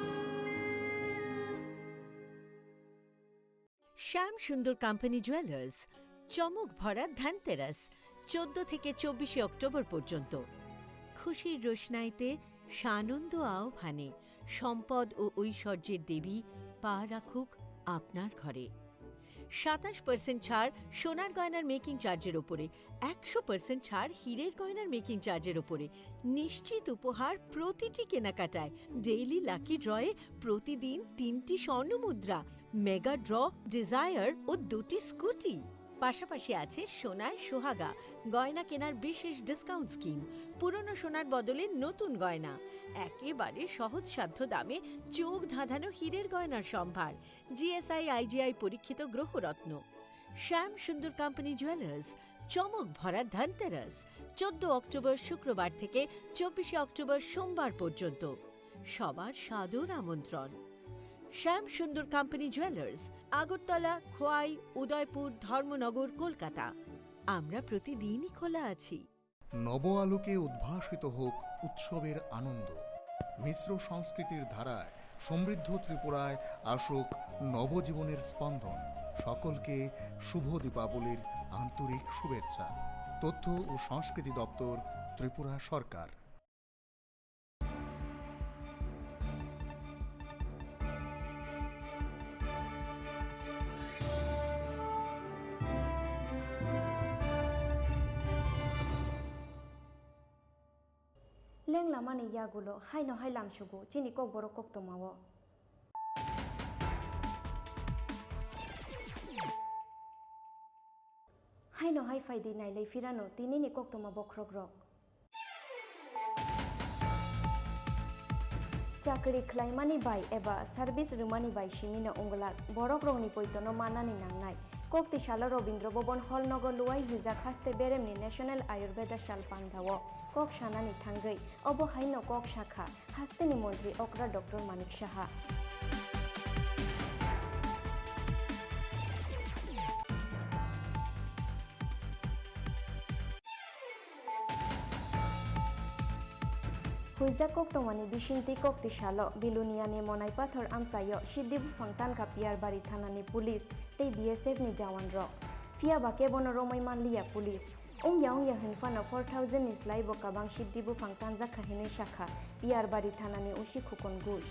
শ্যাম সুন্দর কোম্পানি জুয়েলার্স, চমক ভরা ধনতেরাস, চোদ্দ থেকে চব্বিশে অক্টোবর পর্যন্ত। খুশির রোশনাইতে সানন্দ আহ্বানে সম্পদ ও ঐশ্বর্যের দেবী পা রাখুক আপনার ঘরে। সাতাশ পার্সেন্ট ছাড় সোনার গয়নার মেকিং চার্জের ওপরে, একশো পার্সেন্ট ছাড় হীরের গয়নার মেকিং চার্জের ওপরে। নিশ্চিত উপহার প্রতিটি কেনাকাটায়। ডেইলি লাকি ড্রয়ে প্রতিদিন তিনটি স্বর্ণ মুদ্রা, মেগা ড্র, ডিজায়ার ও দুটি স্কুটি। পাশাপাশি আছে সোনায় সোহাগা, গয়না কেনার বিশেষ ডিসকাউন্ট স্কিম, পুরনো সোনার বদলে নতুন গয়না, একেবারে সহজসাধ্য দামে চোখ ধাঁধানো হীরের গয়নার সম্ভার, জিএসআই আইজিআই পরীক্ষিত গ্রহরত্ন। শ্যাম সুন্দর কোম্পানি জুয়েলার্স, চমক ভরা ধনতেরাস, চোদ্দ অক্টোবর শুক্রবার থেকে চব্বিশে অক্টোবর সোমবার পর্যন্ত। সবার সাদর আমন্ত্রণ। শ্যাম সুন্দর কোম্পানি জুয়েলার্স, আগরতলা, খোয়াই, উদয়পুর, ধর্মনগর, কলকাতা। আমরা প্রতিদিনই খোলা আছি। নব আলোকে উদ্ভাসিত হোক উৎসবের আনন্দ। মিশ্র সংস্কৃতির ধারায় সমৃদ্ধ ত্রিপুরায় আসুক নবজীবনের স্পন্দন। সকলকে শুভ দীপাবলির আন্তরিক শুভেচ্ছা। তথ্য ও সংস্কৃতি দপ্তর, ত্রিপুরা সরকার। Leng lamani yagulo haino hai lamsugo chini Kokborok koktwmao. Haino hai phaidi nailai phirano tinini koktwma bokhrokrok. Chakri khlaimani bai eba service rwmani bai simino wngwlak, borokrokni poitono manani nangnai. Kokti salo Robindra Bhaban Hall nogo luai jijak haste beremni National Ayurveda Sal pandao kok sanani thangwi obo haino kok sakha hasteni montri okra Doctor Manik Saha. Huijak koktwmani bisingtwi kokti salo Biluniani Monaipathor amchaio siddi buphang tankha Piyarbari thanani police tei B S F ni jawan rok. Phiya ba kebono romwi manliya police. Wngya wngya hwnphano four thousand ni slai bo kabang siddi buphang tanjakha hinwi sakha Piyarbari thanani O C Khukon Ghosh.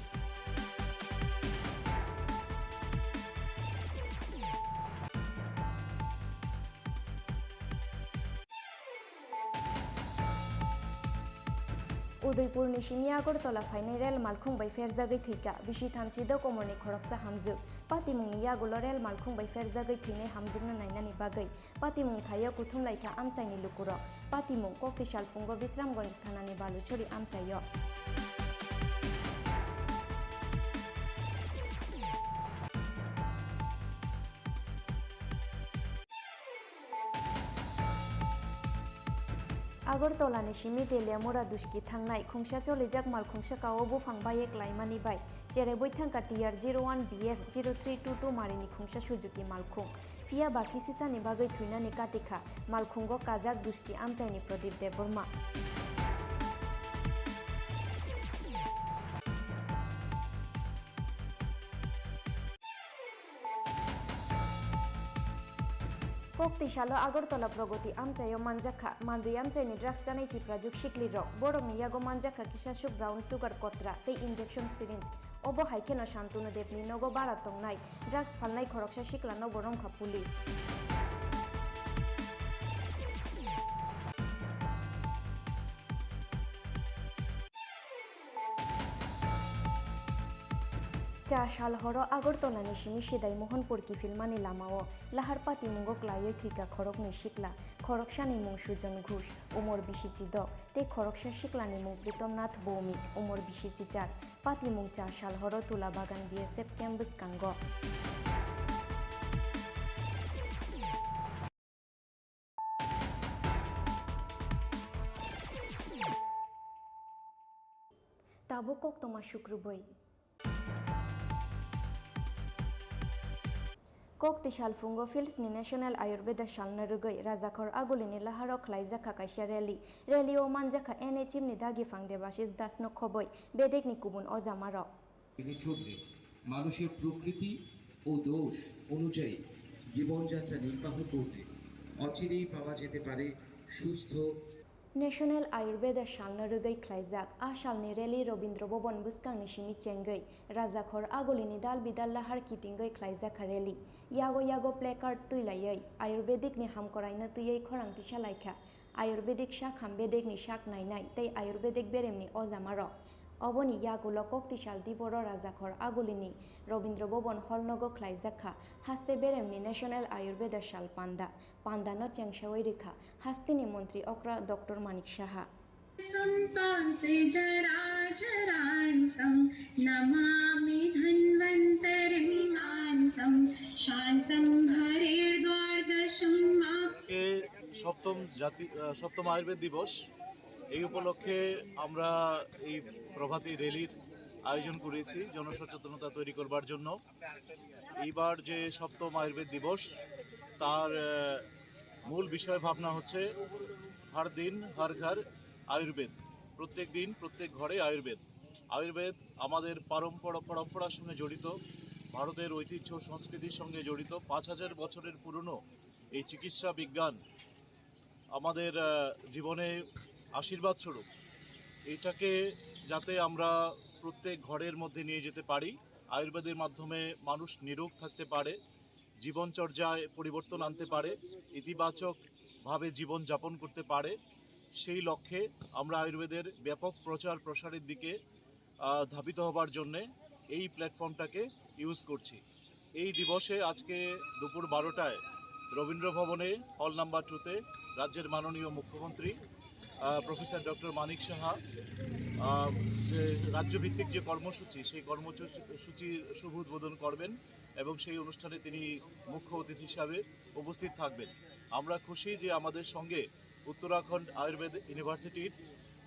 Udaipurni simi Agartala phainai rel malkhung bai pherjagwi thwikha bisi thamchi do komorni khoroksa hamjwk. Patimungni yagulo rel malkhung bai pherjagwi thwinai hamjwkno nainani bagwi patimung thaio kuthumlaikha amchaini lukurok. Patimung kokti salphungo Bisramganj thanani Baluchari amchaio. Agartala ni simi Teliamura duski thangnai khungsa cholijak malkhungsa kao buphang baye klaimani bai cherebwi thangkha T R zero one B F zero three two two marini khungsa Suzuki malkhung. Phiya ba kisisani bagwi thwinani katikha malkhungo kajak duski amchaini Pradip Debbarma. Kokti salo Agartala Pragati amchaio manjakha mandwi amchaini drugs chanai Tiprajwk siklirok. Borokni yago manjakha kisaswk brown sugar kotra tei injection syringe. Obo hai kheno Shantanu Devni nogo bara tongnai drugs phalnai khoroksa siklano bo romkha police. Cha sal horo Agartala ni simi Sidai Mohanpur kiphilmani lamao lahar patimungo klaiwi thwikha khoroknwi sikla, khoroksani mung Sujon Ghosh, umor bisi chidok, tei khoroksa siklani mung Pritom Nath Bhoumik, umor bisi chichar. Patimung cha sal horo Tula Bagan B S F camp bwskango. Tabuk koktwma sukrubwi. Kokti salphungo Philsni National Ayurveda Salno rwgwi Rajakhor Agulini laharo khlaijakha kaisa rally. Rally-o manjakha N H M ni dagiphang Debashish Dasno khobwi bedekni kubun ojamarok. তিনি চলবে মানুষের প্রকৃতি ও দোষ অনুযায়ী জীবনযাত্রা নির্বাহ করলে অচিরেই পাওয়া যেতে পারে সুস্থ National Ayurveda Salno rwgwi khlaijak. A salni rally Robindra Bhaban bwskangni simi chengwi Rajakhor Agulini dal bidal lahar kitingwi khlaijakha rally. Yago yago placard twilaiwi Ayurvedicni hamkoraino twiwi khorang tisa laikha. Ayurvedic sak ham bedekni sak nainai tei Ayurvedic beremni ojamarok. Oboni yagulo kokti sal diboro Rajakhor Agulini Robindra Bhaban Hall nogo khlaijakha haste beremni National Ayurveda Sal panda. Pandano chengsawi rikha hasteni montri okra Doctor Manik Saha. Sampati जराजरान्तं नमामि धन्वन्तरिं महान्तं शान्तं हरेर्द्वादशं मा আজকে সপ্তম জাতি আহ, সপ্তম আয়ুর্বেদ দিবস। এই উপলক্ষে আমরা এই প্রভাতী র্যালির আয়োজন করেছি জনসচেতনতা তৈরি করবার জন্য। এইবার যে সপ্তম আয়ুর্বেদ দিবস, তার আহ, মূল বিষয় ভাবনা হচ্ছে হর দিন হর ঘর আয়ুর্বেদ। প্রত্যেক দিন প্রত্যেক ঘরে আয়ুর্বেদ। আয়ুর্বেদ আমাদের পরম্পরা পরম্পরার সঙ্গে জড়িত, ভারতের ঐতিহ্য সংস্কৃতির সঙ্গে জড়িত। পাঁচ হাজার বছরের পুরনো এই চিকিৎসা বিজ্ঞান আমাদের আহ, জীবনে আশীর্বাদ স্বরূপ। এটাকে যাতে আমরা প্রত্যেক ঘরের মধ্যে নিয়ে যেতে পারি, আয়ুর্বেদের মাধ্যমে মানুষ নিরোগ থাকতে পারে, জীবনচর্যায় পরিবর্তন আনতে পারে, ইতিবাচকভাবে জীবন যাপন করতে পারে, সেই লক্ষ্যে আমরা আয়ুর্বেদের ব্যাপক প্রচার প্রসারের দিকে আহ, ধাবিত হবার জন্যে এই প্ল্যাটফর্মটাকে ইউজ করছি। এই দিবসে আজকে দুপুর বারোটায় রবীন্দ্র ভবনে হল নাম্বার টুতে রাজ্যের মাননীয় মুখ্যমন্ত্রী আহ, প্রফেসর ডক্টর মানিক সাহা আহ, যে রাজ্যভিত্তিক যে কর্মসূচি, সেই কর্মসূচির শুভ উদ্বোধন করবেন এবং সেই অনুষ্ঠানে তিনি মুখ্য অতিথি হিসাবে উপস্থিত থাকবেন। আমরা খুশি যে আমাদের সঙ্গে উত্তরাখণ্ড আয়ুর্বেদ ইউনিভার্সিটির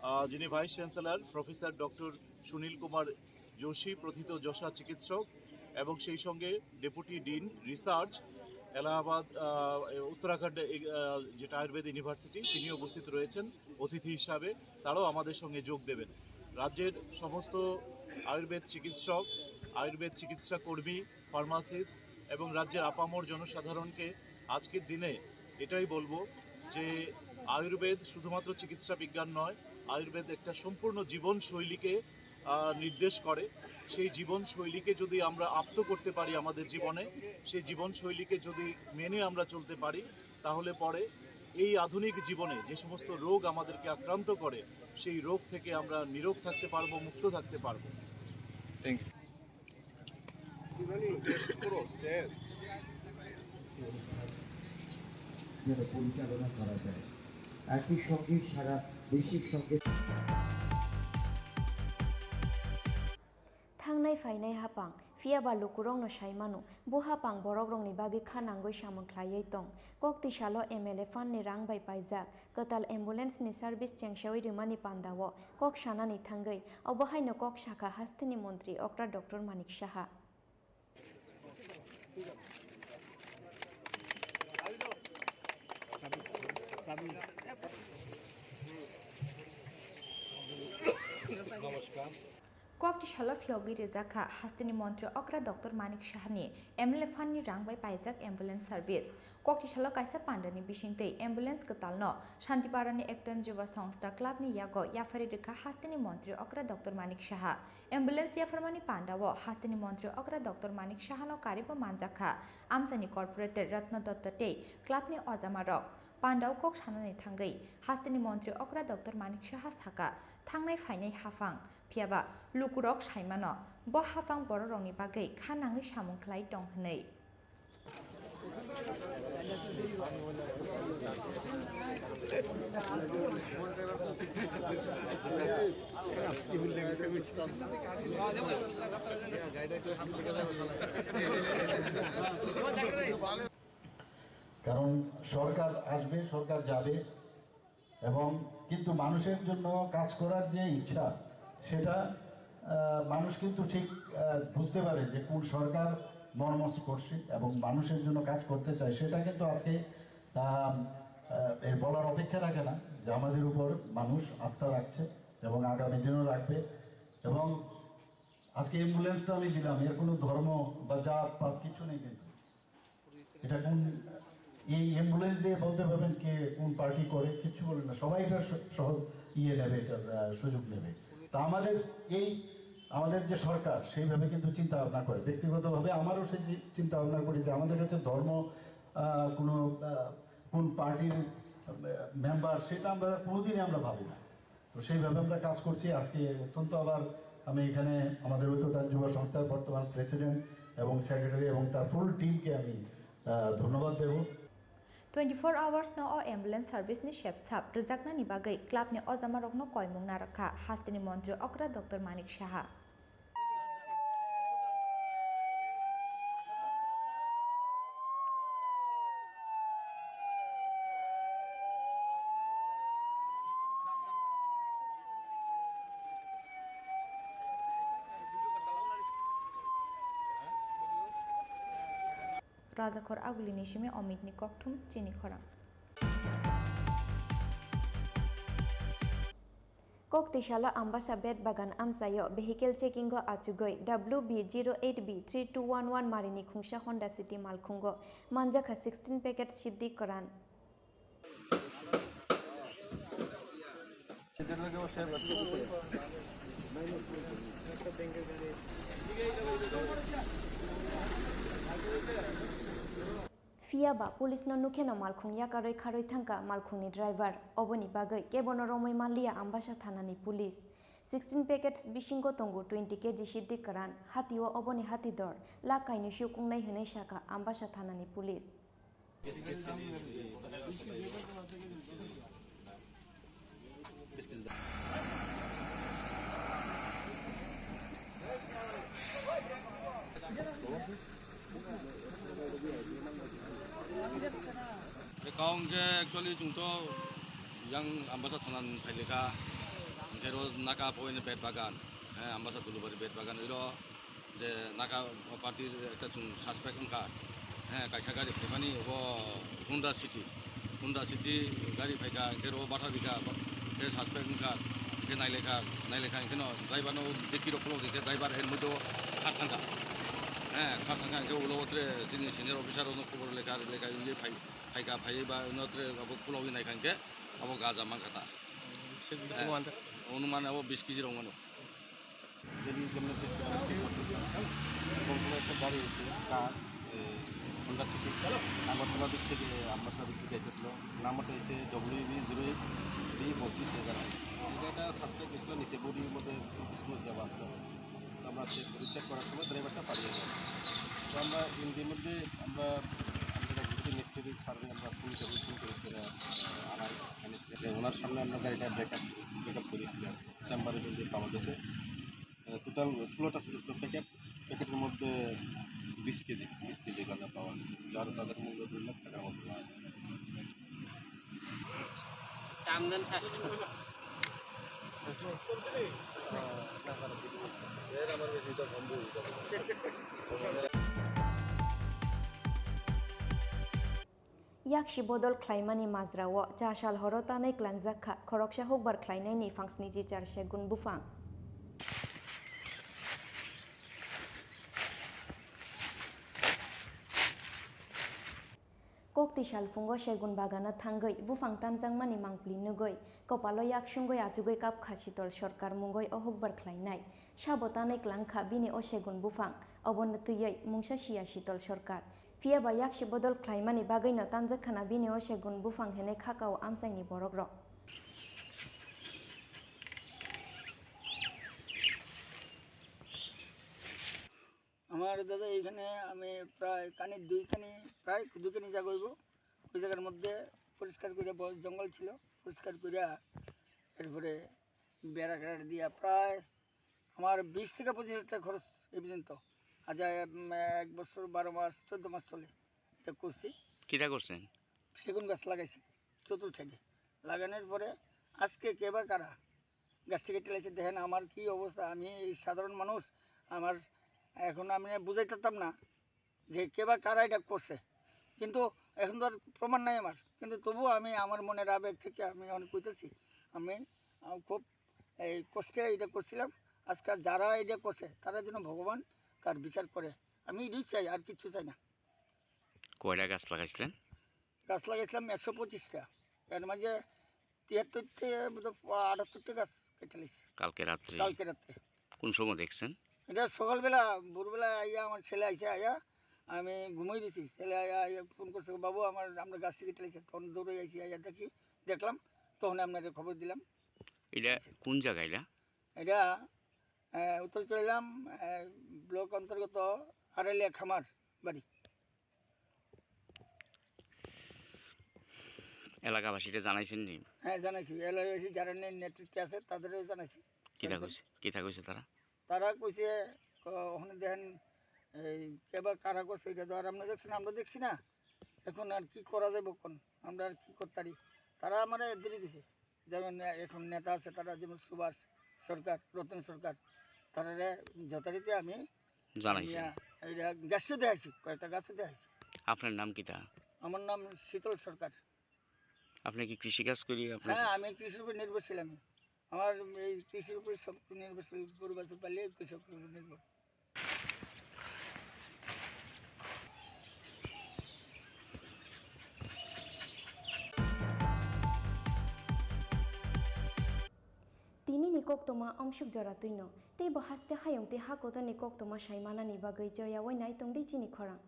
আহ, যিনি vice chancellor professor doctor Sunil Kumar Joshi, প্রথিত যশা চিকিৎসক, এবং সেই সঙ্গে ডেপুটি ডিন রিসার্চ এলাহাবাদ আহ, উত্তরাখণ্ড এ- আহ, যেটা আয়ুর্বেদ ইউনিভার্সিটি, তিনি উপস্থিত রয়েছেন অতিথি হিসাবে। তারাও আমাদের সঙ্গে যোগ দেবেন। রাজ্যের সমস্ত আয়ুর্বেদ চিকিৎসক, আয়ুর্বেদ চিকিৎসা কর্মী, ফার্মাসিস্ট এবং রাজ্যের আপামর জনসাধারণকে আজকের দিনে এটাই বলবো যে আয়ুর্বেদ শুধুমাত্র চিকিৎসা বিজ্ঞান নয়, আয়ুর্বেদ একটা সম্পূর্ণ জীবনশৈলীকে আহ, নির্দেশ করে। সেই জীবনশৈলীকে যদি আমরা আপ্ত করতে পারি আমাদের জীবনে, সেই জীবনশৈলীকে যদি মেনে আমরা চলতে পারি, তাহলে পরে এই আধুনিক জীবনে যে সমস্ত রোগ আমাদেরকে আক্রান্ত করে, সেই রোগ থেকে আমরা নীরোগ থাকতে পারবো, মুক্ত থাকতে পারবো। Thank you. যেন পরিচালনা করা যায়। একই সঙ্গে সারা দেশের সঙ্গে Thangnai phainai hapang, phiya ba lukurokno sai mano, bo hapang borokrokni bagwi kha nangwi samung khlaiwi tong. Kok twi salo M L A fund ni rang bai paijak kwtal ambulance ni service chengsawi rwmani pandao kok sanani thangwi, obo haino kok sakha hasteni montri okra Doctor Manik Saha. Kok twi salo phiyogwi rijak kha hasteni montri okra Doctor Manik Sahani M L A fund ni rang bai paijak ambulance service. Kok twi salo kaisa pandani bisingtwi ambulance kwtalno Shantiparani Ekton Juba Songstha Club ni yago yaphari rwkha hasteni montri okra Doctor Manik Saha. Ambulance yapharmani pandao hasteni montri okra Doctor Manik Sahano karibo manjak kha amchaini corporator Ratna Dutta tei club ni ojamarok. Pandao kok sanani thangwi hasteni montri okra Doctor Manik Saha saka, thangnai phainai haphang, phiyaba lukurok saimano bo haphang bororokni bagwi kha nangwi samung khlai tong hwnwi. কারণ সরকার আসবে, সরকার যাবে, এবং কিন্তু মানুষের জন্য কাজ করার যে ইচ্ছা, সেটা আহ, মানুষ কিন্তু ঠিক আহ, বুঝতে পারে যে কোন সরকার মর্মস্পর্শী এবং মানুষের জন্য কাজ করতে চায়। সেটা কিন্তু আজকে আহ, আহ, এর বলার অপেক্ষা রাখে না যে আমাদের উপর মানুষ আস্থা রাখছে এবং আগামী দিনও রাখবে। এবং আজকে অ্যাম্বুলেন্সটা আমি দিলাম, এর কোনো ধর্ম বা জাত পাত কিছু নেই, কিন্তু এটা কোন, এই অ্যাম্বুলেন্স দিয়ে বলতে পারবেন কে কোন পার্টি করে, কিচ্ছু বলবেন না, সবাই এটা স- সহজ ইয়ে নেবে, এটা আহ, সুযোগ নেবে। তা আমাদের এই আমাদের যে সরকার সেইভাবে কিন্তু চিন্তা ভাবনা করে। ব্যক্তিগতভাবে আমারও সেই চি- চিন্তা ভাবনা করি যে আমাদের কাছে ধর্ম আহ, কোনো আহ, কোন পার্টির মেম্বার, সেটা আমরা কোনোদিনই আমরা ভাবি না। তো সেইভাবে আমরা কাজ করছি। আজকে অত্যন্ত আবার আমি এখানে আমাদের ঐক্যতান যুব সংস্থার বর্তমান প্রেসিডেন্ট এবং সেক্রেটারি এবং তার ফুল টিমকে আমি আহ, ধন্যবাদ দেব। Twenty four hours no o ambulance service ni sep sap rwjaknani bagwi club ni ojamarokno koimung narwkha hasteni montri okra Doctor Manik Saha. Rajakhor Agulini simi Omitni kokthum chini khorang. Kok twi salo Ambasa Bet Bagan amchaio vehicle checking o achugwi W B zero eight B three two one one marini khungsa Honda City malkhungo manjakha sixteen packet Siddhi Karan. Phiya ba police no nukheno malkhung yakarwi kharwi thangkha malkhungni driver. Oboni bagwi kebono romwi manliya Ambasa thanani police. Sixteen packets bisingo tongo twenty K G siddi kwran. Hatio oboni hati dor lakh kainwi sukung nai hwnwi sakha Ambasa thanani police. Kaung je actually chwng to yang Ambasa thana ni phailika, hingke ro naka poine bet bagan, eh, Ambasa Dulubari bet bagan iro je naka party ekta chwng suspect wngkha, eh, kaisa gari phaimani obo Honda City, Honda City gari phaikha, hingke ro batha rikha, hingke suspect wngkha, hingke nailekha, nailekha hingke no driver no deki rok khulok hingke driver helmet o khar thangkha, eh, khar thangkha hingke ulo tre chini senior officer rok no khobor lekha, lekha wngwi phai, phaikha, phaiwi ba ulo tre abo khulogwi naikha hingke abo gaja mankha ta. Sik bisingo Eh, wante. Onumane abo bis kg rok mano. Jadi jemne check করে চেক করতেছিলাম। এবং কোনো একটা গাড়ি এসে কার, এ, Honda City Agartala দিক থেকে আমবাসা দিক থেকে যাইতেছিল। নাম্বারটা হচ্ছে W B zero eight B বত্রিশ এগারো। এটা একটা সাসপেক্ট ছিল নিচে বডির মধ্যে কিছু যাওয়া আসতে হবে। তো আমরা চেক করি, চেক করার সময় ড্রাইভারটা পালিয়ে যায়। তো আমরা ইতিমধ্যে আমরা আমাদের একজন মিস্ত্রি সার্ভে আমরা ফোন করি, ফোন করে সেটা আনাই। ওনার সামনে আমরা গাড়িটা ব্রেকআপ, ব্রেকআপ করি। চেম্বারে যদি পাওয়া গেছে, আহ, টোটাল ষোলোটা ছোটো ছোটো প্যাকেট, প্যাকেটের মধ্যে বিশ কেজি, বিশ কেজি গাঁজা পাওয়া গেছে, যার বাজার মূল্য দুই লাখ টাকার মতো পাওয়া যায়। দাম দেন স্বাস্থ্য। Yaksi bodol khlaimani majrao cha sal horo tanwi klangjak kha khoroksa hukbar khlainaini phangsniji char segun buphang. Kokti salphungo segun bagano thangwi buphang tanjakmani mangpili nugwi kopalo yak sungwi achugwi kapkha Sitol Sarkar mungwi o hukbar khlainai. Sabo tanwi klangkha bini o segun buphang, obono twiwi mungsa siya Sitol Sarkar. Phiya ba yaksi bodol khlaimani bagwino tanjak khana bini o segun buphang hinwi kha kao amchaini borokrok. আমার দাদা এইখানে আমি প্রায় কানি দুই কানি, প্রায় দুই কানি জায়গা হইব। ওই জায়গার মধ্যে পরিষ্কার করে ব-, জঙ্গল ছিল, পরিষ্কার করে এরপরে বেড়া টেড়া দিয়া প্রায় আমার বিশ থেকে পঁচিশ হাজার টাকা খরচ এই পর্যন্ত। আজ, উম, এক বছর বারো মাস, চোদ্দ মাস চলে এটা করছি। কিটা করছেন? সেগুন গাছ লাগাইছি চতুর সাইডে। লাগানোর পরে আজকে কে বা কারা গাছ থেকে টেলাইছে, দেখেন আমার কি অবস্থা। আমি এই সাধারণ মানুষ, আমার এখন আমি বুঝাই পারতাম না যে কে বা কারা এটা করছে, কিন্তু এখন তো আর প্রমাণ নাই আমার, কিন্তু তবুও আমি আমার মনের আবেগ থেকে আমি এখন কইতেছি, আমি, আহ, খুব এই কষ্টে এটা করছিলাম। আজকাল যারা এটা করছে তারা যেন ভগবান তার বিচার করে, আমি এটাই চাই, আর কিচ্ছু চাই না। কয়টা গাছ লাগাইছিলেন? গাছ লাগাইছিলাম একশো পঁচিশটা, এর মাঝে তিয়াত্তরটা বোধহয় আটাত্তরটা গাছ কেটে নিয়েছি কালকে রাত্রে? কালকে রাত্রে। কোন সময় দেখছেন? এটা সকালবেলা, ভোরবেলা আইয়া আমার ছেলে আইসে, আইয়া আমি ঘুমাই দিছি। ছেলে আইয়া, আইয়া ফোন করছে, "বাবু, আমার, আমরা গাছ থেকে কেটে নিয়েছি।" তখন দৌড়ে আইসি, আইয়া দেখি, দেখলাম, তখন আপনাদের খবর দিলাম। এটা কোন জায়গা এটা? এটা, আহ, উত্তর চলে এলাম, আহ, ব্লক অন্তর্গত আড়ালিয়া খামার বাড়ি। এলাকাবাসীরা জানাইছেন নি? হ্যাঁ, জানাইছি। এলাকাবাসী যারা নে-, নেতৃত্বে আছে, তাদেরও জানাইছি। কিতা কইছে? কিতা কইছে তারা? তারা কইছে, ক-, ওখানে দেখেন, এই কেবা কারা করছে, এটা তো আর আমরা দেখছি না, আমরা দেখছি না। এখন আর কি করা যাবে কোন? আমরা আর কি করতারি? তারা আমারে এদিকে দিছে। যেমন, আহ, এখন নেতা আছে, তারা যেমন সুভাষ সরকার, রতন সরকার, তারারে যথারীতি আমি জানাইছেন? নিয়া, এই যে গাছও দেখাইছি, কয়েকটা গাছও দেখাইছি। আপনার নাম কিতা? আমার নাম শীতল সরকার। আপনি কি কৃষিকাজ করি আপনার? হ্যাঁ, আমি কৃষির উপর নির্ভরশীল আমি। আমার এই কৃষির উপর সব নির্ভরশীল, গরু বাছুর পালিয়ে কৃষকের উপর নির্ভর। Tini ni koktoma omsuk jora twino, tei bo haste hayung tei ha kotor ni koktoma sai manani bagwi choya wai nai tong di chini khorang.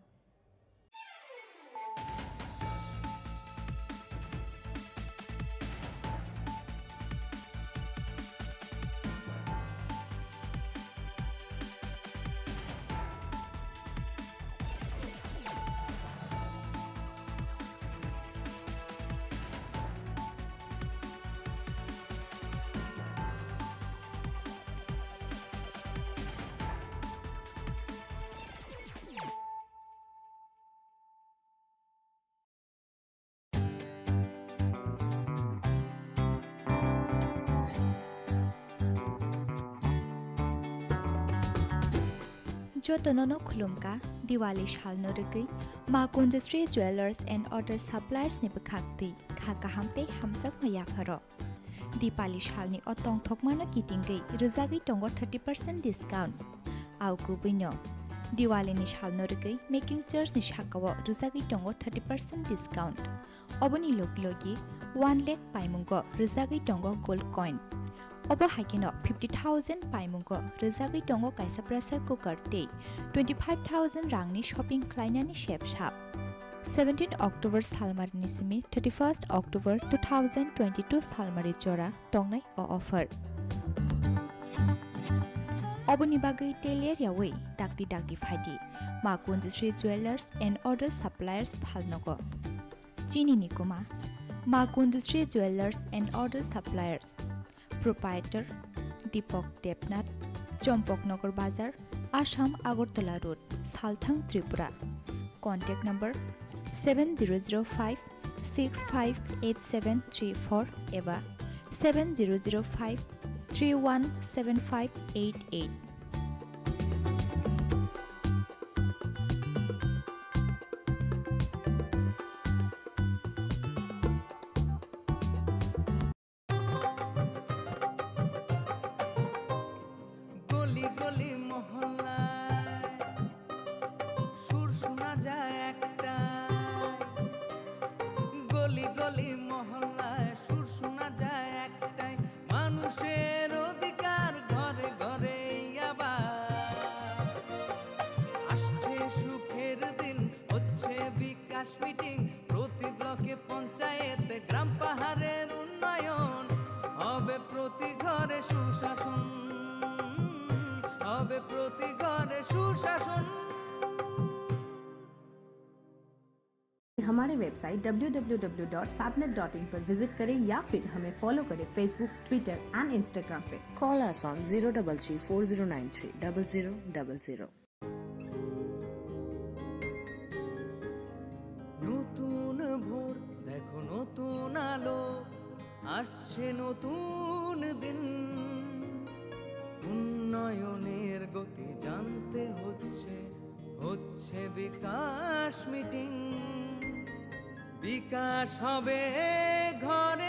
Jotono no khulumkha, Diwali salno rwgwi Ma Kunjasri Jewellers and Other Suppliers ni bwkhak twi kha kaham tei hamjakma yapharo. Dipali salni o tongthokmano kitingwi rwjagwi tongo thirty percent discount. Au kubuino Diwali ni salno rwgwi making charge ni sakao rwjagwi tongo thirty percent discount. Oboni logi logi one lakh paimungo rwjagwi tongo gold coin. Obo hai kheno fifty thousand paimungo rwjagwi tongo kaisa pressure cooker tei twenty five thousand rangni shopping khlainani sep sap. Seventeen October salmarini simi thirty first October two thousand twenty two salmari jora tongnai o offer. Oboni bagwi teler yawi dakti dakti phaidi Ma Kunjasri Jewellers and Other Suppliers phalnogo. Chini ni kuma Ma Kunjasri Jewellers and Other Suppliers. Proprietor Deepak Debnath, Chompok Nagar Bazar, Assam Agartala Road, Salthang, Tripura. Contact number seven zero zero five six five eight seven three four eba seven zero zero five three one seven five eight eight. গলি গলি মহল্লায় সুর শোনা যায় একটাই। গলি গলি মহল্লায় সুর শোনা যায় একটাই। মানুষের অধিকার ঘরে ঘরে আবার। আসছে সুখের দিন, হচ্ছে বিকাশ মিটিং। প্রতি ব্লকে পঞ্চায়েতে গ্রাম পাহাড়ের উন্নয়ন। হবে প্রতি ঘরে সুশাসন, হবে প্রতি ঘরে সুশাসন। हमारे website W W W dot फैबनेट डॉट इन पर विजिट करें या फिर हमें फॉलो करें Facebook, Twitter and Instagram पे। Call us on zero double three four zero nine three double zero double zero. নতুন ভোর, দেখো নতুন আলো, আসছে নতুন দিন। উন্নয়নের গতি জানতে হচ্ছে, হচ্ছে বিকাশ মিটিং। বিকাশ হবে ঘরে